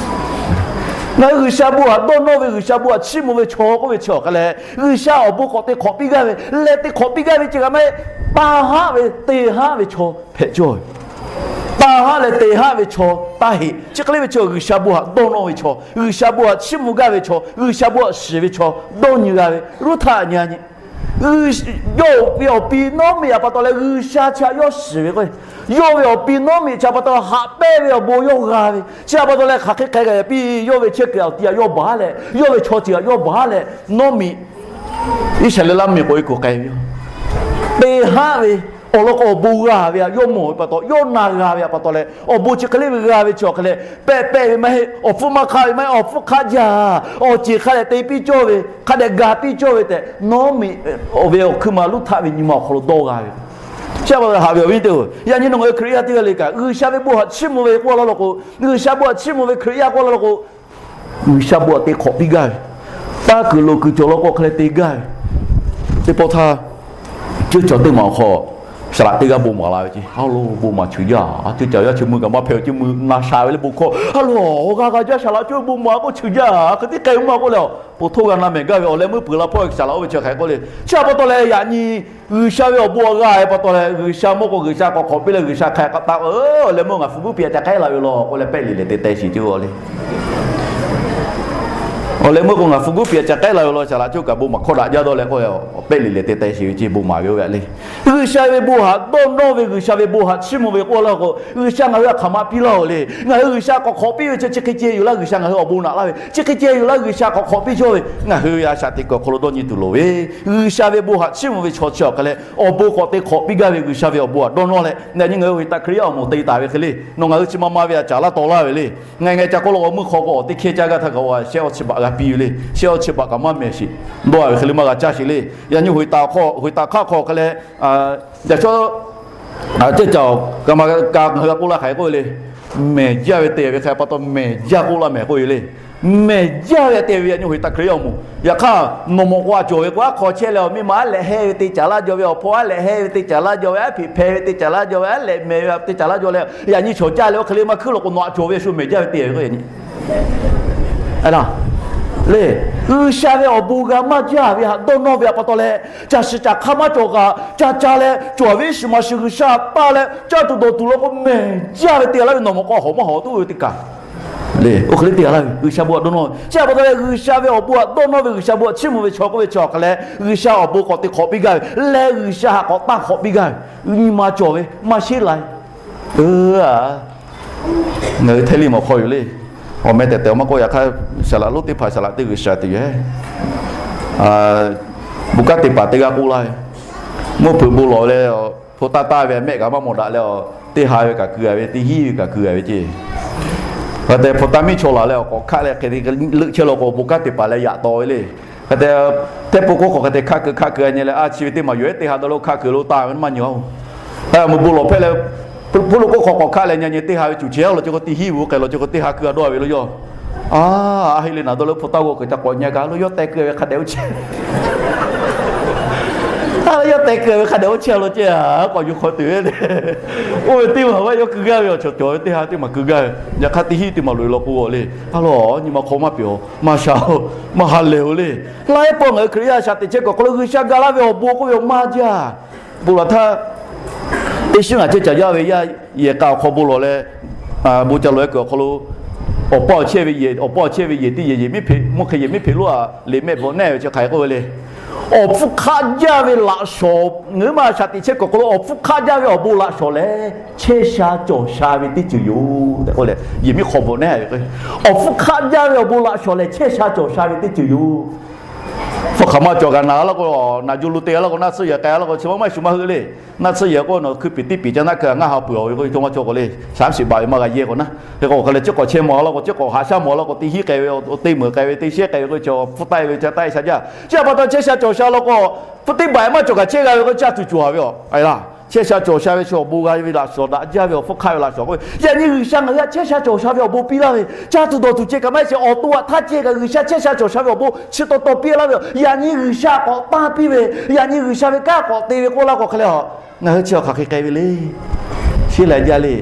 Ngaˬ hui G'uiˬsha bon htaꞈ dawˇ nawˇ ve, G'uiˬsha bon htaꞈ chiˇ mvuh ve chaw k'oˆ ve chi awˬ hk'a leh, G'uiˬsha awˬ bon k'awꞈ te hk'awꞈ piˇ gaˇ ve, leh te hk'awꞈ piˇ gaˇ ve ceh kaꞈ maˇ heˆ. Taˇ haˆ ve, te haˆ ve chaw hpehꞈ cawˇ ve. Taˇ haˆ leh te haˆ ve chaw taˇ heˆ. Chi hk'e le ve chaw, G'uiˬsha bon htaꞈ dawˇ nawˇ ve chaw, G'uiˬsha bon htaꞈ chiˇ mvuh gaˇ ve chaw, G'uiˬsha bon htaꞈ shiˍ ve chaw, dawˇ nyi g'a ve, Ruˇhtaˆ nyi a nyi. Yawˇ ve awˬ pi Nawˉmiꞈ htaꞈ pa taw leh G'uiˬsha chi htaꞈ yawˇ shiˍ ve k'o, yawˇ ve awˬ pi Nawˉmiꞈ chi htaꞈ pa taw haꞈ pehnˇ ve awˬ bon yawˇ g'a ve, chi htaꞈ pa taw leh hk'aˬ hk'e k'ai g'a yaꞈ piˇ, yawˇ ve chehˇ kuiˬ awˬ ti htaꞈ yawˇ baˬ leh, yawˇ ve chaw ceuˬ htaꞈ yawˇ baˬ leh, Nawˉmiꞈ Iˉsaˍreˍlaˆ miˬ k'oꞈ e kuˬ k'ai ve yoˬ. Te haˆ ve awˬ lawn k'o, awˬ bon g'a ve htaꞈ yawˇ mawˬ ve pa taw, yawˇ na g'a ve htaꞈ pa taw leh, awˬ bon chi hk'e le ve g'a ve chi awˬ hk'a leh, pehꞈ pehꞈ ve maˇ heˆ, awˬ hpfuhˇ maˇ hk'aˆ ve maˇ heˆ, awˬ hpfuhˇ hk'aˆ jaˇ, awˬ ceˬ hk'a dehꞈ te piˇ cawˇ ve, hk'a dehꞈ ga piˇ cawˇ ve tehꞈ, Nawˉmiꞈ ve awˬ hkuiˉ ma Ruˇhtaˆ ve nyi ma awˬ hk'aw lo dawˇ g'a ve. Chi pa taw haꞈ ve awˬ viˉ teˇ-oˬ, yaꞈ nyi nawˬ ngaˬ hui Hkriꞈ yaˇ teˇ g'aˇ le kaꞈ, G'uiˬsha ve bon haꞈ chiˇ mvuh ve k'oˆ laˇ law k'o, G'uiˬsha bon haꞈ chiˇ mvuh ve Hkriꞈ yaˇ k'oˆ laˇ law k'o, G'uiˬsha bon haꞈ te hk'awꞈ piˇ gaˇ ve, taˇ kuiˬ loꞈ kuiˬ cawˬ law k'o hk'e leh te gaˇ ve. Teˇ pawˆ htaˇ, ceuˇ caˬ teˇ maˬ awˬ hk'aw, saˍ laꞈ teˇ g'aˇ bon maˍ la ve ce. A lo, bon maˍ cheuˬ jaˇ. Ceuˇ caˬ yaˇ chi mui kaꞈ maˇ hpehꞈ, chi mui na sha ve le bon hkawˇ. A lo, awˬ g'a g'a jaˇ, saˍ laꞈ cawˇ ve bon maˍ k'oˆ cheuˬ jaˇ, hk'e tiˉ k'ai maˇ k'oˆ leh, po htoˇ g'a na mehˬ gaˇ ve awˬ leh meuˇ peuˬ la hpawˇ ve saˍ laꞈ oˇ ve chi hk'e k'oˆ le. Chi pa taw leh yaꞈ nyi G'uiˬsha ve awˬ bon htaꞈ g'a ve pa taw leh, G'uiˬsha mawˇ k'o G'uiˬsha k'awꞈ hk'awꞈ piˇ leh G'uiˬsha hk'a k'a taˆ, awˬ leh meuˇ ngaˬ hpu guˉ piˇ a ca k'ehˉ la ve law k'oˆ leh pehˆ liꞈ lehˬ te teh shiˍ ce le. Awˬ leh meuˇ k'o ngaˬ hpu guˉ piˇ a ca k'ehˉ la ve law, saˍ laꞈ cawˇ kaꞈ bon maˍ hkawˇ daꞈ jaˇ dawˇ leh k'oˆ, pehˆ liꞈ lehˬ te teh shiˍ ve ce, bon maˍ ve oˇ ve le. G'uiˬsha ve bon haꞈ dawˇ nawˇ ve, G'uiˬsha ve bon haꞈ chiˇ mvuh ve k'oˆ laˇ k'o, G'uiˬsha ngaˬ hui htaꞈ hk'aˬ ma piˇ laˇ-oˬ le. Ngaˬ hui G'uiˬsha k'awꞈ hk'awꞈ piˇ ve chi chi hk'e ceh yoˬ laˇ, G'uiˬsha ngaˬ hui awˬ bon naꞈ laˇ ve chi hk'e ceh yoˬ laˇ, G'uiˬsha k'awꞈ hk'awꞈ piˇ cawˇ ve, ngaˬ hui ve a shaꞈ teꞈ kuiˬ awˬ hk'aw lo dawˇ nyi tuˬ loˍ ve. G'uiˬsha ve bon haꞈ chiˇ mvuh ve chaw chi awˬ hk'e leh awˬ bon k'awꞈ te hk'awꞈ piˇ gaˇ ve, G'uiˬsha ve awˬ bon htaꞈ dawˇ nawˇ leh, yaꞈ nyi ngaˬ hui Hkriꞈ yaˇ awˬ moˍ te taˍ ve hk'e le, nawˬ ngaˬ hui chi ma ma ve htaꞈ caˍ laˇ taw laˇ ve le. Ngaˬ ngaˬ ca k'oˆ law k'o, meuˇ hk'aw k'o awˬ teˇ hkehˇ caˇ gaˇ htaˇ kaꞈ, shehˆ awˇ chi baꞈ g'a piˇ ve le, shehˆ awˇ chi baꞈ kaꞈ maˇ mehˬ sheˍ, dawˇ a ve hk'e le maˇ g'a caˇ sheˍ le. Yaꞈ nyi hoꞈ taˍ hk'aw, hoꞈ taˍ hk'aˇ hk'aw hk'e leh, yaꞈ chaw, ceuˇ caˬ, ka ma ka ngaˬ hui a k'oˆ laˇ hk'aˬ hk'e k'oˆ ve le. Mehˬ jaˇ ve te ve hk'e pa taw mehˬ jaˇ k'oˆ laˇ mehˬ k'oˆ ve le. Mehˬ jaˇ ve te ve yaꞈ nyi hoꞈ taˍ Hkriꞈ yaˇ awˬ moˍ. Yaꞈ hk'aˇ, nawˬ mawꞈ k'o a cawˬ ve k'o, aˉ hk'aw chehˇ leh awˬ miˇ ma aˉ lehꞈ hehˇ ve te caˍ laˇ jaw ve, awˬ hpawˇ aˉ lehꞈ hehˇ ve te caˍ laˇ jaw ve, aˉ hpeꞈ hpeh ve te caˍ laˇ jaw ve, aˉ lehꞈ mehˍ ve te caˍ laˇ jaw leh, yaꞈ nyi chaw caˇ leh oˇ hk'e le maˇ hkuiˉ law k'o, nawˬ a cawˬ ve shu mehˬ jaˇ ve te ve k'o, yaꞈ nyi le, G'uiˬsha ve awˬ bon g'a maˇ jaˇ ve htaꞈ dawˇ nawˇ ve htaꞈ pa taw leh, caˬ shiˍ caˬ hk'aˇ maˇ cawˬ kaꞈ ca ca leh cawˬ ve shiˍ maˍ shiˍ G'uiˬsha taˇ leh caˇ tuˬ dawˬ tuˬ law k'o, mehˬ jaˇ ve te laˇ ve nawˬ mawꞈ k'o hawˍ maˇ hawˍ tuˬ ve teˇ kaˬ le. Oˇ hk'e le te laˇ ve G'uiˬsha bon htaꞈ dawˇ nawˇ ve chi htaꞈ pa taw leh, G'uiˬsha ve awˬ bon htaꞈ dawˇ nawˇ ve, G'uiˬsha bon htaꞈ chiˇ mvuh ve chaw k'oˆ ve chi awˬ hk'e leh, G'uiˬsha awˬ bon k'awꞈ te hk'awꞈ piˇ gaˇ ve leh, G'uiˬsha htaꞈ k'awꞈ taˇ hk'awꞈ piˇ gaˇ ve, nyi ma cawˬ ve maˇ sheˉ lai. Ngaˬ hui Htaiˇ liˇ mawˬ hk'aw yoˬ le. Awˬ meh tehꞈ tehꞈ awˬ maˇ k'oˆ, yaꞈ hk'aˇ, saˍ laꞈ lonˉ teˇ hpaˍ saˍ laꞈ teˇ G'uiˬsha te yoˬ. Bon kanˉ te paˍ teˇ g'aˇ k'oˆ laˇ ve, mvuhˇ hpeuꞈ bon lawˬ leh, hpu taˇ taˇ ve mehˆ kaꞈ maˇ mawˬ daꞈ leh, teˇ ha ve kaꞈ keu a ve, teˇ hinˉ ve kaꞈ keu a ve ceˇ. Hk'e te hpu taˇ miˇ chaw laˬ leh awˬ k'awꞈ hkaˆ leh hk'e te leuˆ chehˇ law k'o, bon kanˉ te paˍ leh yaꞈ taw ve le. Hk'e te, hteˇ pawˆ k'oˆ hk'awꞈ hk'e te hkaˆ keu hkaˆ keu a nyi leh, a chi ve teˇ maˬ yoˬ ehˉ teˇ ha dawˇ lo hkaˆ keu lo taˇ ve maˇ nyi a. Mvuhˇ bon lawˬ hpehˇ leh, hpu lo k'oˆ hk'awꞈ k'awꞈ hkaˆ leh nyi nyi teˇ ha ve cuˬ chehˇ law ceh k'o, teˇ hinˉ ve k'ai law ceh k'o, teˇ ha keu a dawˇ ve lo yaˇ. A, a heˆ le naˍ dawˇ lo hpu taˇ g'aw kuiˬ ca k'awꞈ nyi kaꞈ lo yawˇ teh keu a ve hk'a dehꞈ oˇ chehˇ. A, yawˇ teh keu a ve hk'a dehꞈ oˇ chehˇ law ceh, k'awꞈ yuˬ hk'awꞈ tuˬ ve le. Oˇ ve teˇ maˬ maˇ yawˇ keu gaˇ ve awˬ chaw cawˬ ve teˇ ha teˇ maˬ keu gaˇ ve. Yaꞈ hk'aˇ teˇ hinˉ teˇ maˬ loꞈ e law k'o le, a lo, nyi ma hk'aw maˇ peuˬ-oˬ, maˇ sha-oˬ, maˇ ha lehˬ-oˬ le. Laiˉ pawˆ ngaˬ hui Hkriꞈ yaˇ shaꞈ teꞈ chehˇ kuiˬ awˬ hk'aw lo G'uiˬsha ga laˇ ve awˬ bon k'oˆ ve awˬ maˇ jaˇ. Bon laˬ htaˇ, teˇ shiˉ ngaˬ cehˇ caˬ jaˇ ve yaˇ yehˬ k'a awˬ hk'aw bon lawˬ leh, bon ca lawˬ e kuiˬ awˬ hk'aw lo, awˬ pa awˬ chehˇ ve yehˬ, awˬ pa awˬ chehˇ ve yehˬ teˇ yehˬ yehˬ miˉ hpeꞈ, mvuhˇ hk'e yehˬ miˉ hpeꞈ lonˉ a, liꞈ mehˆ bvuhꞈ nehˇ ve chi hk'aˬ hk'e k'oˆ ve le. Awˬ hpfuhˇ hk'aˆ jaˇ ve laꞈ shawˍ, ngaˬ hui maˇ shaꞈ teꞈ chehˇ kuiˬ awˬ hk'aw lo awˬ hpfuhˇ hk'aˆ jaˇ ve awˬ bon laꞈ shawˍ lehˬ, chehˇ sha cawˬ sha ve teˇ ceuˬ yoˬ tehꞈ k'oˆ leh, yehˬ miˉ hk'aw bvuhꞈ nehˇ ve k'o, awˬ hpfuhˇ hk'aˆ jaˇ ve awˬ bon laꞈ shawˍ lehˬ, chehˇ sha cawˬ sha ve teˇ ceuˬ yoˬ. Hpfuhˇ hk'aˬ maˇ cawˬ kaꞈ naˬ laˇ k'o, naˬ jo lo te laˇ k'o, naˆ tsuhˇ yehˬ k'ai laˇ k'o, chi ma maˇ shu maˇ heuˆ le. Naˆ tsuhˇ yehˬ k'o nawˬ hkui piˍ teˇ piˍ ca naˆ keu a ngaˇ ha peuˬ-oˬ ve k'o, co maˇ cawˬ k'o le, saˉ shiˍ baˬ ve maˇ g'a yehˇ k'o naˉ. Hk'e k'o hk'e leh, chi k'awꞈ chehˇ mawˬ laˇ k'o, chi k'awꞈ haꞈ shaˉ mawˬ laˇ k'o, teˇ hinˉ k'ai ve, teˇ meuˬ k'ai ve, teˇ shehˉ k'ai ve k'o, chi awˬ hpfuhˇ taˆ e ve ca taˆ e sha jaˇ. Chi pa taw chehˇ sha cawˬ sha law k'o, hpu teˇ baˬ maˇ cawˬ kaꞈ chehˇ g'a ve k'o, caˇ tuˬ cawˬ a ve a. Chehˇ sha cawˬ sha ve chi awˬ bon g'a ve laꞈ shawˍ daꞈ jaˇ ve awˬ hpfuhˇ hk'aˆ ve laꞈ shawˍ k'oˆ ve, yaꞈ nyi G'uiˬsha ngaˬ hui htaꞈ chehˇ sha cawˬ sha ve awˬ bon piˇ laˇ ve, caˇ tuˬ dawˬ tuˬ ceh kaꞈ maˇ heˆ sheˍ, awˬ to aꞈ htaˇ ceh kaꞈ G'uiˬsha chehˇ sha cawˬ sha ve awˬ bon chi taw taw piˇ laˇ ve. Yaꞈ nyi G'uiˬsha k'awꞈ tanˇ piˇ ve, yaꞈ nyi G'uiˬsha ve kanˉ k'awꞈ te ve k'oˆ laˇ k'o hk'e le a, ngaˬ hui chi awˬ hk'aˬ hk'e k'ai ve le. Sheˉ leh jaˇ le.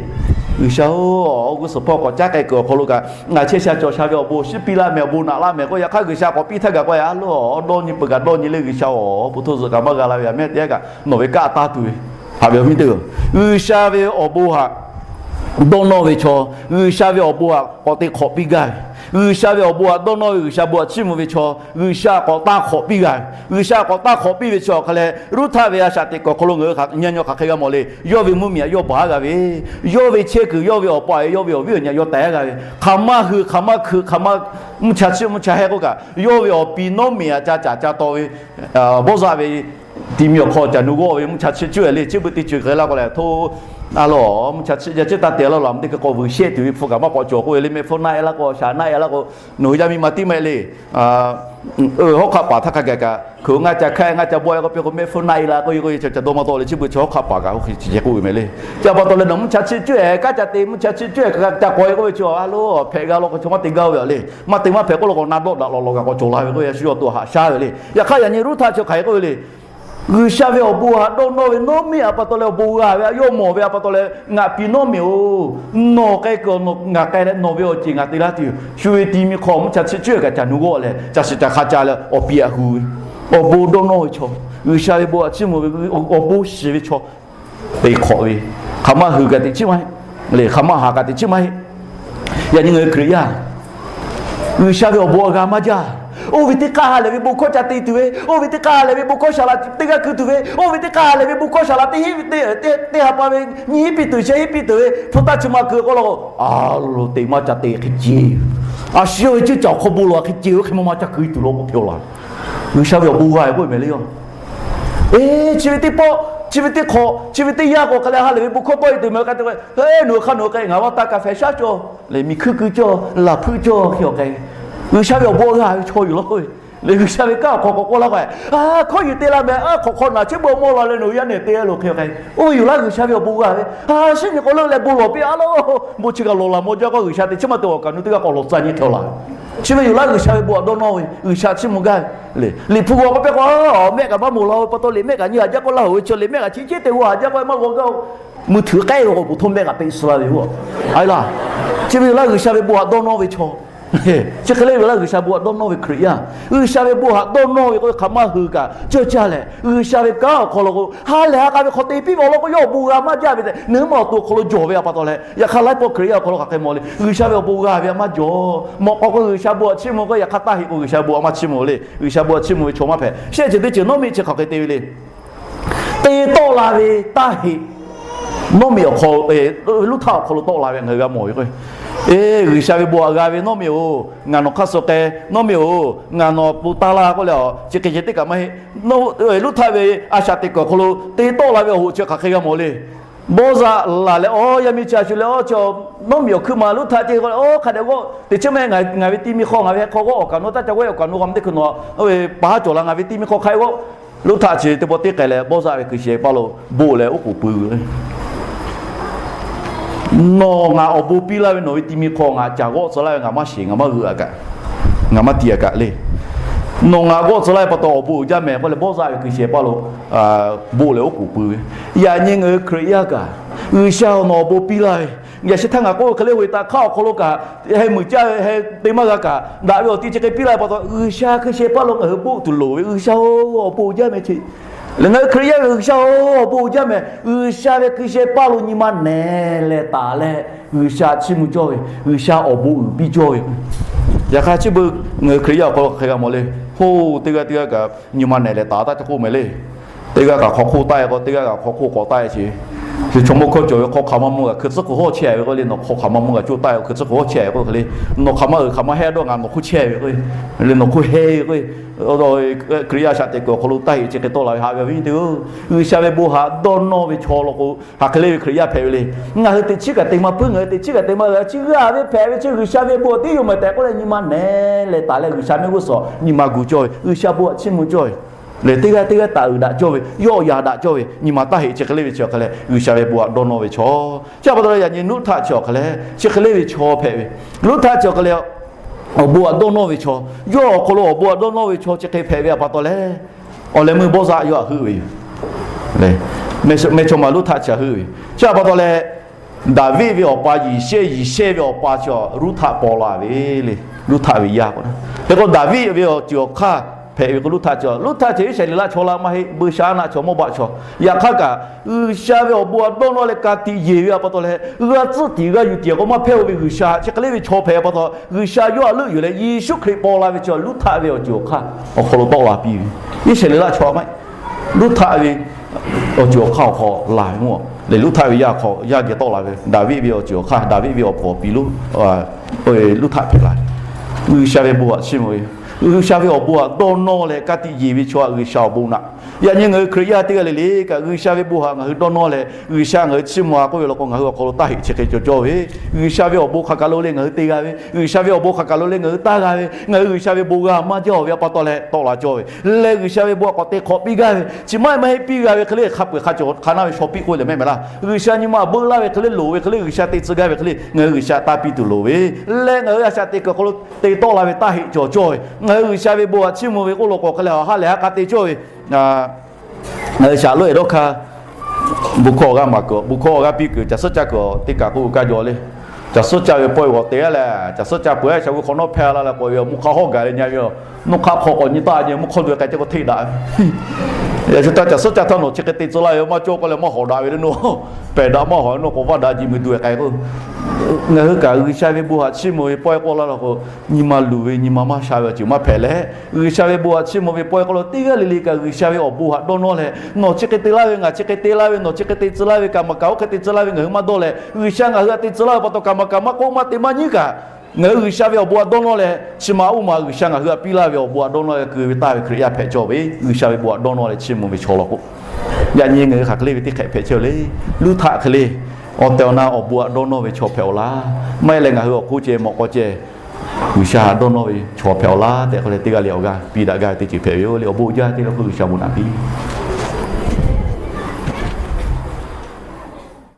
G'uiˬsha-oˬ, awˬ g'uˇ suhˍ hpawˇ k'awꞈ caˉ k'ai kuiˬ awˬ hk'aw lo kaꞈ, ngaˬ chehˇ sha cawˬ sha ve awˬ bon shiˉ piˇ laˇ mehˍ, awˬ bon naꞈ laˇ mehˍ k'o, yaꞈ hk'aˇ G'uiˬsha k'awꞈ piˇ htaˇ gaˬ k'o, a loˬ, dawˇ nyi peuˬ kaꞈ dawˇ nyi le G'uiˬsha-oˬ, bon htoˇ zuhꞈ kaꞈ maˇ g'a la ve, a mehˉ teˇ g'aˇ kaꞈ nawˬ ve kanˉ taˇ tuˬ ve. Haꞈ ve awˬ viˉ teˇ-oˬ, G'uiˬsha ve awˬ bon htaꞈ dawˇ nawˇ ve chaw, G'uiˬsha ve awˬ bon htaꞈ k'awꞈ te hk'awꞈ piˇ gaˇ ve, G'uiˬsha ve awˬ bon htaꞈ dawˇ nawˇ ve, G'uiˬsha bon htaꞈ chiˇ mvuh ve chaw, G'uiˬsha k'awꞈ taˇ hk'awꞈ piˇ g'a ve, G'uiˬsha k'awꞈ taˇ hk'awꞈ piˇ ve chi awˬ hk'aˬ lehˬ, Ruˇhtaˆ ve a shaꞈ teꞈ kuiˬ awˬ hk'aw lo ngaˬ hui nyi nyi hk'aˬ hk'e g'a mawˬ le. Yawˇ ve mvuhˇmiˬ htaꞈ yawˇ baˬ g'a ve, yawˇ ve chehˇ kuiˬ, yawˇ ve awˬ pa, yawˇ ve awˬ viˉ awˬ nyi htaꞈ yawˇ taiˍ g'a ve, hk'aˬ maˇ hui, hk'aˬ maˇ hkui, hk'aˬ maˇ mvuhˇ cha chiˇ mvuhˇ cha hehˇ k'oˆ kaꞈ, yawˇ ve awˬ pi nawˉ miˬ htaꞈ ca caˍ ca taw ve, bawˇ zaˆ ve ti mi awˬ hk'aw caˬ nu g'awˇ ve mvuhˇ cha chiˇ cuˇ e le. Chi beuꞈ teˇ ceuˬ hk'e laˇ k'o lehˬ, hto A lo, mvuhˇ cha chiˆ jaˇ ceˇ taˇ te laˇ laˬ, mvuhˇ teˇ hkui k'awꞈ vuiˬ shehˆ tuˬ ve hpu kaꞈ maˇ k'awꞈ cawˬ k'oˆ ve le. Mehˆ hpfuhˇ naˆ e laˇ k'o, shaˍ naˆ e laˇ k'o, nawˬ hui yaˇ miˇ ma tiˉ maˇ heˆ le. Hawˉ hk'aˆ paˍ htaˇ hk'a gaˬ kaꞈ hkui ngaˇ ca hkaˆ ngaˇ ca bawˆ e k'oˆ piˇ k'o, mehˆ hpfuhˇ naˆ e laˇ k'oˆ ve k'o, ca ca dawˇ maˇ tawˆ le. Chi beuꞈ chaw hawˉ hk'aˆ paˍ kaꞈ oˇ hk'e ceh k'oˆ ve meh le. Chi a pa taw leh nawˬ mvuhˇ cha chiˆ cuˇ e, kanˉ ca te mvuhˇ cha chiˆ cuˇ e, ca k'awꞈ e k'oˆ ve chi a lo hpehꞈ g'a law k'o, chaw maˇ te gaˇ ve a le. Maˇ te maˇ hpehꞈ k'oˆ lo k'o, na dawˆ daꞈ lawꞈ lawꞈ kaꞈ k'awꞈ cawˬ la ve k'oˆ ve, a shu yawˇ to haꞈ shaˉ ve le. Yaꞈ hk'aˇ yaꞈ nyi Ruˇhtaˆ chi hk'aˬ hk'e k'oˆ ve le. G'uiˬsha ve awˬ bon htaꞈ dawˇ nawˇ ve, nawˉ miˇ a pa taw leh awˬ bon g'a ve, a yawˇ mawˬ ve a pa taw leh, ngaˬ piˍ nawˉ miˇ-oˬ, nawˬ k'ai kuiˬ awˬ nawˬ ngaˬ k'ai leh nawˬ ve awˬ ceˬ ngaˬ te laˇ tuˬ yoˬ. Shu ve ti mi hk'aw mvuhˇ cha chiˆ cuˇ e kaꞈ ca nu g'awˆ leh ca shiˍ ca hk'a ca leh awˬ piˇ aꞈ hu ve, awˬ bon dawˇ nawˇ ve chaw, G'uiˬsha ve bon htaꞈ chiˇ mvuh ve, awˬ bon shiˍ ve chaw, te hk'awꞈ ve, hk'aˬ maˇ hui kaꞈ teꞈ chiˉ maˇ heˆ le, hk'aˬ maˇ haˍ kaꞈ teꞈ chiˉ maˇ heˆ. Yaꞈ nyi ngaˬ hui Hkriꞈ yaˇ G'uiˬsha ve awˬ bon htaꞈ g'a maˇ jaˇ. Oˇ ve teˇ hk'aˇ ha lehˬ ve bon hkawˇ ca te tuˬ ve, oˇ ve teˇ hk'aˇ ha lehˬ ve bon hkawˇ shaˍ laꞈ teˇ g'aˇ keu tuˬ ve, oˇ ve teˇ hk'aˇ ha lehˬ ve bon hkawˇ shaˍ laꞈ teˇ hinˉ ve teˇ ha pa ve nyiˇ hinˉ piˇ tuˬ shehˆ hinˉ piˇ tuˬ ve hpu taˇ chi ma keu k'oˆ law k'o, a lo teꞈ maˇ ca te hk'e ce. A shu yawˇ ve ceˇ caˬ awˬ hk'aw bon lawˬ hk'e ce ve hk'e maˇ maˇ ca keu tuˬ law k'oˆ hpehꞈ la. G'uiˬsha ve awˬ bon g'a ve k'oˆ ve meh le yoˬ. Eˬ, chi ve teˇ pawˆ, chi ve teˇ hk'awꞈ, chi ve teˇ yanˇ k'o hk'a leh ha lehˬ ve bon hkawˇ tawˆ e tuˬ meh k'ai te k'o, nawˬ hui hk'a nawˬ hui k'ai, ngaˬ vaˇ taˇ kaꞈ fehˬ shaˉ cawˇ le, miˬ hkuiˇ keu cawˇ, laˬ hpuiˇ cawˇ hk'e awˬ k'ai. G'uiˬsha ve awˬ bon g'a ve chaw yoˬ law k'oˆ ve, le G'uiˬsha ve kanˉ awˬ hk'aw k'awꞈ k'oˆ laˇ k'o, hkawˇ yuˬ te la meh, a hk'awꞈ hk'aw naˬ chi beuꞈ mawˇ la leh nawˬ hui yaˇ nehˬ te lo hk'e k'ai. Oˇ ve yoˬ laˇ G'uiˬsha ve awˬ bon g'a ve. A shinˉ nyi k'o leuˆ leh bon lawˬ piˇ a lo, bon chi kaꞈ lawˬ laˬ maw jaˇ k'o, G'uiˬsha teꞈ chiˉ maˇ te awˬ kaꞈ nu teˇ g'aˇ k'awꞈ lawˬ tcuh nyi hk'e laˬ. Chi ve yoˬ laˇ G'uiˬsha ve bon htaꞈ dawˇ nawˇ ve, G'uiˬsha chiˇ mvuh gaˇ ve le. Liꞈ hpu g'aw k'oˆ pehˇ k'o, mehˆ kaꞈ maˇ mawˬ la ve pa taw, liꞈ mehˆ kaꞈ nyi haꞈ jaˇ k'o, laˇ hoꞈ ve chi liꞈ mehˆ kaꞈ chi ceˇ te g'aw haꞈ jaˇ k'o, maˇ g'aw gaˇ-oˬ. Mvuhˇ htuꞈ k'ehˉ ve k'o, 普通 mehˆ kaꞈ peꞈ suh la ve yoˬ. A laˇ, chi ve yoˬ laˇ G'uiˬsha ve bon htaꞈ dawˇ nawˇ ve chaw, chi hk'e le ve laˇ G'uiˬsha bon htaꞈ dawˇ nawˇ ve Hkriꞈ yaˇ. G'uiˬsha ve bon htaꞈ dawˇ nawˇ ve k'o, hk'aˬ maˇ hui kaꞈ cawˇ caˇ leh, G'uiˬsha ve kanˉ awˬ hk'aw lo k'o, ha lehˬ ha k'a ve hk'aw te piˇ ve awˬ lawn k'o, yawˇ awˬ bon g'a maˇ jaˇ ve tehꞈ, nawˬ hui ma awˬ to awˬ hk'aw lo jawˬ ve a pa taw leh, yaꞈ hk'aˇ laiˉ pawˆ Hkriꞈ yaˇ awˬ hk'aw lo hk'aˬ hk'e mawˬ le. G'uiˬsha ve awˬ bon g'a ve a maˇ jawˬ. Mawꞈ k'aw k'o G'uiˬsha bon htaꞈ chiˇ mvuh k'o, yaꞈ hk'aˇ taˇ heˆ k'o G'uiˬsha bon htaꞈ maˇ chiˇ mvuh le. G'uiˬsha bon htaꞈ chiˇ mvuh ve chaw maˇ hpehꞈ. Shehˆ ceuˬ teˇ ceuˬ nawˉ miˇ chi hk'aˬ hk'e te ve le. Te tawˆ la ve taˇ heˆ. Nawˉ miˇ awˬ hk'aw, Ruˇhtaˆ awˬ hk'aw lo tawˆ la ve ngaˬ hui g'a mawˬ ve k'o, e, G'uiˬsha ve bon htaꞈ g'a ve, nawˉ miˇ-oˬ, ngaˬ nawˬ hk'aˇ suh k'ai, nawˉ miˇ-oˬ, ngaˬ nawˬ pon taˇ laˇ k'oˆ leh a, chi hk'e ceh teˇ kaꞈ maˇ heˆ. Ruˇhtaˆ ve a shaꞈ teꞈ kuiˬ awˬ hk'aw lo te tawˆ la ve awˬ hoꞈ chi hk'aˬ hk'e g'a mawˬ le. Bawˇzaˆ laˬ leh, Awˬ, yaˇ miˇ chi a shu leh, awˬ, nawˉ miˇ awˬ hkui ma Ruˇhtaˆ ceh k'o, awˬ, hk'a dehꞈ g'awˆ teꞈ chiˉ maˇ heˆ, ngaˬ ve ti mi hk'aw ngaˬ ve hk'aw g'awˆ awˬ kaꞈ nawˉ taˇ ca g'awˆ awˬ kaꞈ nawˉ g'a mvuhˇ teˇ hkui nawˬ, paˍ haˉ cawˬ la, ngaˬ ve ti mi hk'aw hk'a g'awˆ. Ruˇhtaˆ chi teˇ pawˆ teˇ k'ai leh Bawˇzaˆ ve hkui shehˍ paˇ lo boˆ leh oˉ k'oˍ pui ve Nawˬ ngaˬ awˬ bon piˇ laˇ ve nawˬ ve ti mi hk'aw ngaˬ caˬ g'awˆ tcuh laˇ ve ngaˬ maˇ shiˍ, ngaˬ maˇ g'euꞈ a kaꞈ, ngaˬ maˇ ti a kaꞈ le. Nawˬ ngaˬ g'awˆ tcuh laˇ ve pa taw awˬ bon uiˍ jaˇ meh k'oˆ leh, Bawˇzaˆ ve hkui shehˍ paˇ lo boˆ leh oˉ k'oˍ pui ve. Yaꞈ nyi ngaˬ hui Hkriꞈ yaˇ kaꞈ, G'uiˬsha nawˬ awˬ bon piˇ laˇ ve, yaꞈ shi htaˇ ngaˬ k'oˆ ve hk'e le, hoꞈ e taꞈ hk'aˇ awˬ hk'aw lo kaꞈ, heh muiˬ caˇ ve heh te maˇ g'a kaꞈ, daꞈ ve awˬ ti chi hk'e piˇ laˇ ve pa taw, G'uiˬsha hkui shehˍ paˇ lo ngaˬ hui boˆ tuˬ loˍ ve, G'uiˬsha-oˬ, awˬ bon uiˍ jaˇ meh chi. Leh ngaˬ hui Hkriꞈ yaˇ ve G'uiˬsha-oˬ, awˬ bon uiˍ jaˇ meh. G'uiˬsha ve hkui shehˍ paˇ lo nyi ma nehˬ leh taˍ leh, G'uiˬsha chiˇ mvuh cawˇ ve, G'uiˬsha awˬ bon uiˍ piˇ cawˇ ve. Yaꞈ hk'aˇ chi beuꞈ ngaˬ hui Hkriꞈ yaˇ awˬ hk'aw lo hk'aˬ hk'e g'a mawˬ le. Hoˇ, teˇ g'aˇ teˇ g'aˇ kaꞈ nyi ma nehˬ leh taˍ taˇ ca k'oˆ meh le. Teˇ g'aˇ kaꞈ hk'aw hk'oˆ taˆ e k'o, teˇ g'aˇ kaꞈ hk'aw hk'oˆ k'awꞈ taˆ e chi, chi chaw mawˇ hkawˇ cawˬ ve, hk'aw hk'aˬ ma mvuh kaꞈ hkui tcuhˉ k'oˍ hawˇ chehˇ ve k'o le, nawˬ hk'aw hk'aˬ ma mvuh kaꞈ coˇ taˆ e k'o, hkui tcuhˉ k'oˍ hawˇ chehˇ ve k'o hk'e le, nawˬ hk'aˬ ma uiˍ hk'aˬ ma hehˇ dawˇ ngaˬ nawˬ hk'oˆ chehˇ ve k'o le, nawˬ hk'oˆ hehˇ ve k'o, Hkriꞈ yaˇ shaꞈ teꞈ kuiˬ awˬ hk'aw lo taˇ heˆ chi hk'e tawˆ la ve haꞈ ve awˬ viˉ nyi teˇ-oˬ, G'uiˬsha ve bon htaꞈ dawˇ nawˇ ve chaw law k'o, hk'aˬ hk'e le ve Hkriꞈ yaˇ hpehꞈ ve le. Ngaˬ hui teꞈ chiˉ kaꞈ te maˇ puiˉ, ngaˬ hui teꞈ chiˉ kaꞈ te maˇ g'a, chi g'aˇ ve hpehꞈ ve chi G'uiˬsha ve bon tiˉ yoˬ meh tehꞈ k'oˆ leh nyi ma nehˬ leh taˍ leh G'uiˬsha mehˆ g'uˇ suhˍ nyi ma gu cawˇ ve, G'uiˬsha bon htaꞈ chiˇ mvuh cawˇ ve le. Teˇ g'aˇ teˇ g'aˇ taˍ uiˍ daꞈ cawˇ ve, yawˇ yaꞈ daꞈ cawˇ ve, nyi ma taˇ heˆ chi hk'e le ve chi hk'e leh G'uiˬsha ve bon htaꞈ dawˇ nawˇ ve chaw. Chi a pa taw leh yaꞈ nyi Ruˇhtaˆ chi awˬ hk'e leh chi hk'e le ve chaw hpehꞈ ve. Ruˇhtaˆ chi awˬ hk'e leh awˬ bon htaꞈ dawˇ nawˇ ve chaw, yawˇ awˬ hk'aw lo awˬ bon htaꞈ dawˇ nawˇ ve chaw chi hk'e hpehꞈ ve a pa taw leh, awˬ leh meuˇ Bawˇzaˆ yawˇ htaꞈ heuˆ ve yoˬ. Mehˇ chaw ma Ruˇhtaˆ chi htaꞈ heuˆ ve. Chi a pa taw leh, Daˍviˆ ve awˬ pa Yeˍsehˇ, Yeˍsehˇ ve awˬ pa chi Ruˇhtaˆ paw la ve le. Ruˇhtaˆ ve yaˇ k'o, hk'e k'o Daˍviˆ ve awˬ ceuˬ awˬ hk'aˇ hpehꞈ ve k'o, Ruˇhtaˆ chi, Ruˇhtaˆ chi Iˉsaˍreˍlaˆ chaw la maˇ heˆ, buiˇshaˆaˉnaˆ chaw, Mawˇbaˆ chaw. Yaꞈ hk'aˇ kaꞈ G'uiˬsha ve awˬ bon htaꞈ dawˇ nawˇ leh ka tiꞈ yeˬ ve a pa taw leh, g'a tcuhˆ tiˍ g'a yuˬ tiˍ k'o maˇ hpehˇ-o ve G'uiˬsha chi hk'e le ve chaw hpehꞈ pa taw, G'uiˬsha yawˇ htaꞈ leuˆ yuˬ leh Yeˍsuˆ Hkriꞈ paw la ve chi Ruˇhtaˆ ve awˬ ceuˬ awˬ hk'aˇ awˬ hk'aw lo tawˆ la piˇ ve. Iˉsaˍreˍlaˆ chaw maˇ heˆ, Ruˇhtaˆ ve awˬ ceuˬ awˬ hk'aˇ awˬ hk'aw la ve mawˇ le. Ruˇhtaˆ ve yaˇ hk'aw yaˇ geh tawˆ la ve, Daˍviˆ ve awˬ ceuˬ awˬ hk'aˇ, Daˍviˆ ve awˬ hpfuhˇ awˬ pi lo Ruˇhtaˆ hpehꞈ la ve. G'uiˬsha ve bon htaꞈ chiˇ mvuh ve. G'uiˬsha ve awˬ bon htaꞈ dawˇ nawˇ leh ka tiꞈ yeˬ ve chaw htaꞈ G'uiˬsha awˬ bon naꞈ. Yaꞈ nyi ngaˬ hui Hkriꞈ yaˇ teˇ g'aˇ le le kaꞈ G'uiˬsha ve bon htaꞈ ngaˬ hui dawˇ nawˇ leh G'uiˬsha ngaˬ hui chiˇ mvuh a k'oˆ ve law k'o, ngaˬ hui awˬ hk'aw lo taˇ heꞈ chi hk'e cawˬ cawˇ ve, G'uiˬsha ve awˬ bon hk'aˬ kaˬ lo le ngaˬ hui te g'a ve, G'uiˬsha ve awˬ bon hk'aˬ kaˬ lo le ngaˬ hui taˇ g'a ve, ngaˬ hui G'uiˬsha ve bon g'a maˇ jaˇ ve a pa taw leh tawˆ la cawˇ ve, leh G'uiˬsha ve bon htaꞈ k'awꞈ te hk'awꞈ piˇ gaˇ ve, chi maˇ heˆ maˇ heˆ piˇ g'a ve hk'e le, hk'a peu-eˬ hk'a cawˬ hk'a naˇ ve shaw piˇ k'oˆ leh mehˆ mehˍ laˇ. G'uiˬsha nyi ma beuˆ laˇ ve hk'e le, loˍ ve hk'e le, G'uiˬsha te tcuh gaˇ ve hk'e le, ngaˬ hui G'uiˬsha taˇ piˇ tuˬ loˍ ve, leh ngaˬ hui a shaꞈ teꞈ kuiˬ awˬ hk'aw lo te tawˆ la ve taˇ heꞈ cawˬ cawˇ ve, ngaˬ hui G'uiˬsha ve bon htaꞈ chiˇ mvuh ve k'oˆ law k'o, hk'e leh ha lehˬ ha k'a te cawˇ ve, ngaˬ hui shaˍ loꞈ e dawˇ hk'aˇ, bon hkawˇ awˬ g'aˇ maˍ kuiˬ, bon hkawˇ awˬ g'aˇ piˇ kuiˬ, caˬ suhˉ caˇ kuiˬ teˇ kaꞈ k'oˆ kaˇ jaw le. Caˬ suhˉ caˇ ve pawehˇ g'awˬ te a leh, caˬ suhˉ caˇ peuˬ a shaˍ ve hk'awꞈ nawˉ hpehˇ la leh k'awꞈ ve awˬ mvuhˇ hk'aˇ hawˉ gaˬ leh nyi ve, mvuhˇ hk'aˇ hk'aw k'awꞈ nyi taˇ nyi, mvuhˇ hk'aˇ duˬ k'ai ceh k'o hteˇ daꞈ ve. Yaꞈ shu htaˇ caˬ suhˉ caˇ htaˇ nawˬ chi hk'e te tcuh laˇ ve maˇ cawˇ k'oˆ leh maˇ hawꞈ daꞈ ve le nawˬ. Pehˬ daꞈ maˇ hawꞈ nawˬ k'awꞈ vaˇ daꞈ jiꞈ mui duˬ k'ai k'o, ngaˬ hui kaꞈ G'uiˬsha ve bon htaꞈ chiˇ mvuh ve pawehˇ k'oˆ laˇ law k'o, nyi ma luˬ ve nyi ma maˇ sha ve awˬ ceuˬ maˇ hpehꞈ leh, G'uiˬsha ve bon htaꞈ chiˇ mvuh ve pawehˇ k'oˆ law teˇ g'aˇ le le kaꞈ G'uiˬsha ve awˬ bon htaꞈ dawˇ nawˇ leh, nawˬ chi hk'e te laˇ ve, ngaˬ chi hk'e te laˇ ve, nawˬ chi hk'e te tcuh laˇ ve, kaꞈ maˍ kaꞈ oˇ hk'e te tcuh laˇ ve ngaˬ hui maˇ dawˇ leh, G'uiˬsha ngaˬ hui htaꞈ te tcuh laˇ ve pa taw kaꞈ maˍ kaꞈ maˇ k'oˆ maˇ te maˇ nyiˉ kaꞈ, ngaˬ hui G'uiˬsha ve awˬ bon htaꞈ dawˇ nawˇ leh, chi ma oˇ ma G'uiˬsha ngaˬ hui htaꞈ piˇ laˇ ve awˬ bon htaꞈ dawˇ nawˇ leh keu ve taˇ ve Hkriꞈ yaˇ hpehꞈ cawˇ ve, G'uiˬsha ve bon htaꞈ dawˇ nawˇ leh chiˇ mvuh ve chaw law k'o, yaꞈ nyi ngaˬ hui hk'aˬ hk'e le ve teˇ hk'ehꞈ hpehꞈ chehˇ le. Luˇ htaꞈ hk'e le, awˬ tehˬ awˬ na awˬ bon htaꞈ dawˇ nawˇ ve chaw hpehꞈ awˬ laˇ. Maˇ heˆ leh ngaˬ hui awˬ hk'oˆ ceh mawꞈ k'aw ceh G'uiˬsha htaꞈ dawˇ nawˇ ve chaw hpehꞈ awˬ laˇ tehꞈ k'oˆ leh teˇ g'aˇ le awˬ g'aˇ piˇ daꞈ gaˇ ve teˇ ceuˬ hpehꞈ ve yoˬ le. Awˬ bon jaˇ teˇ g'aˇ k'o G'uiˬsha bon naꞈ piˇ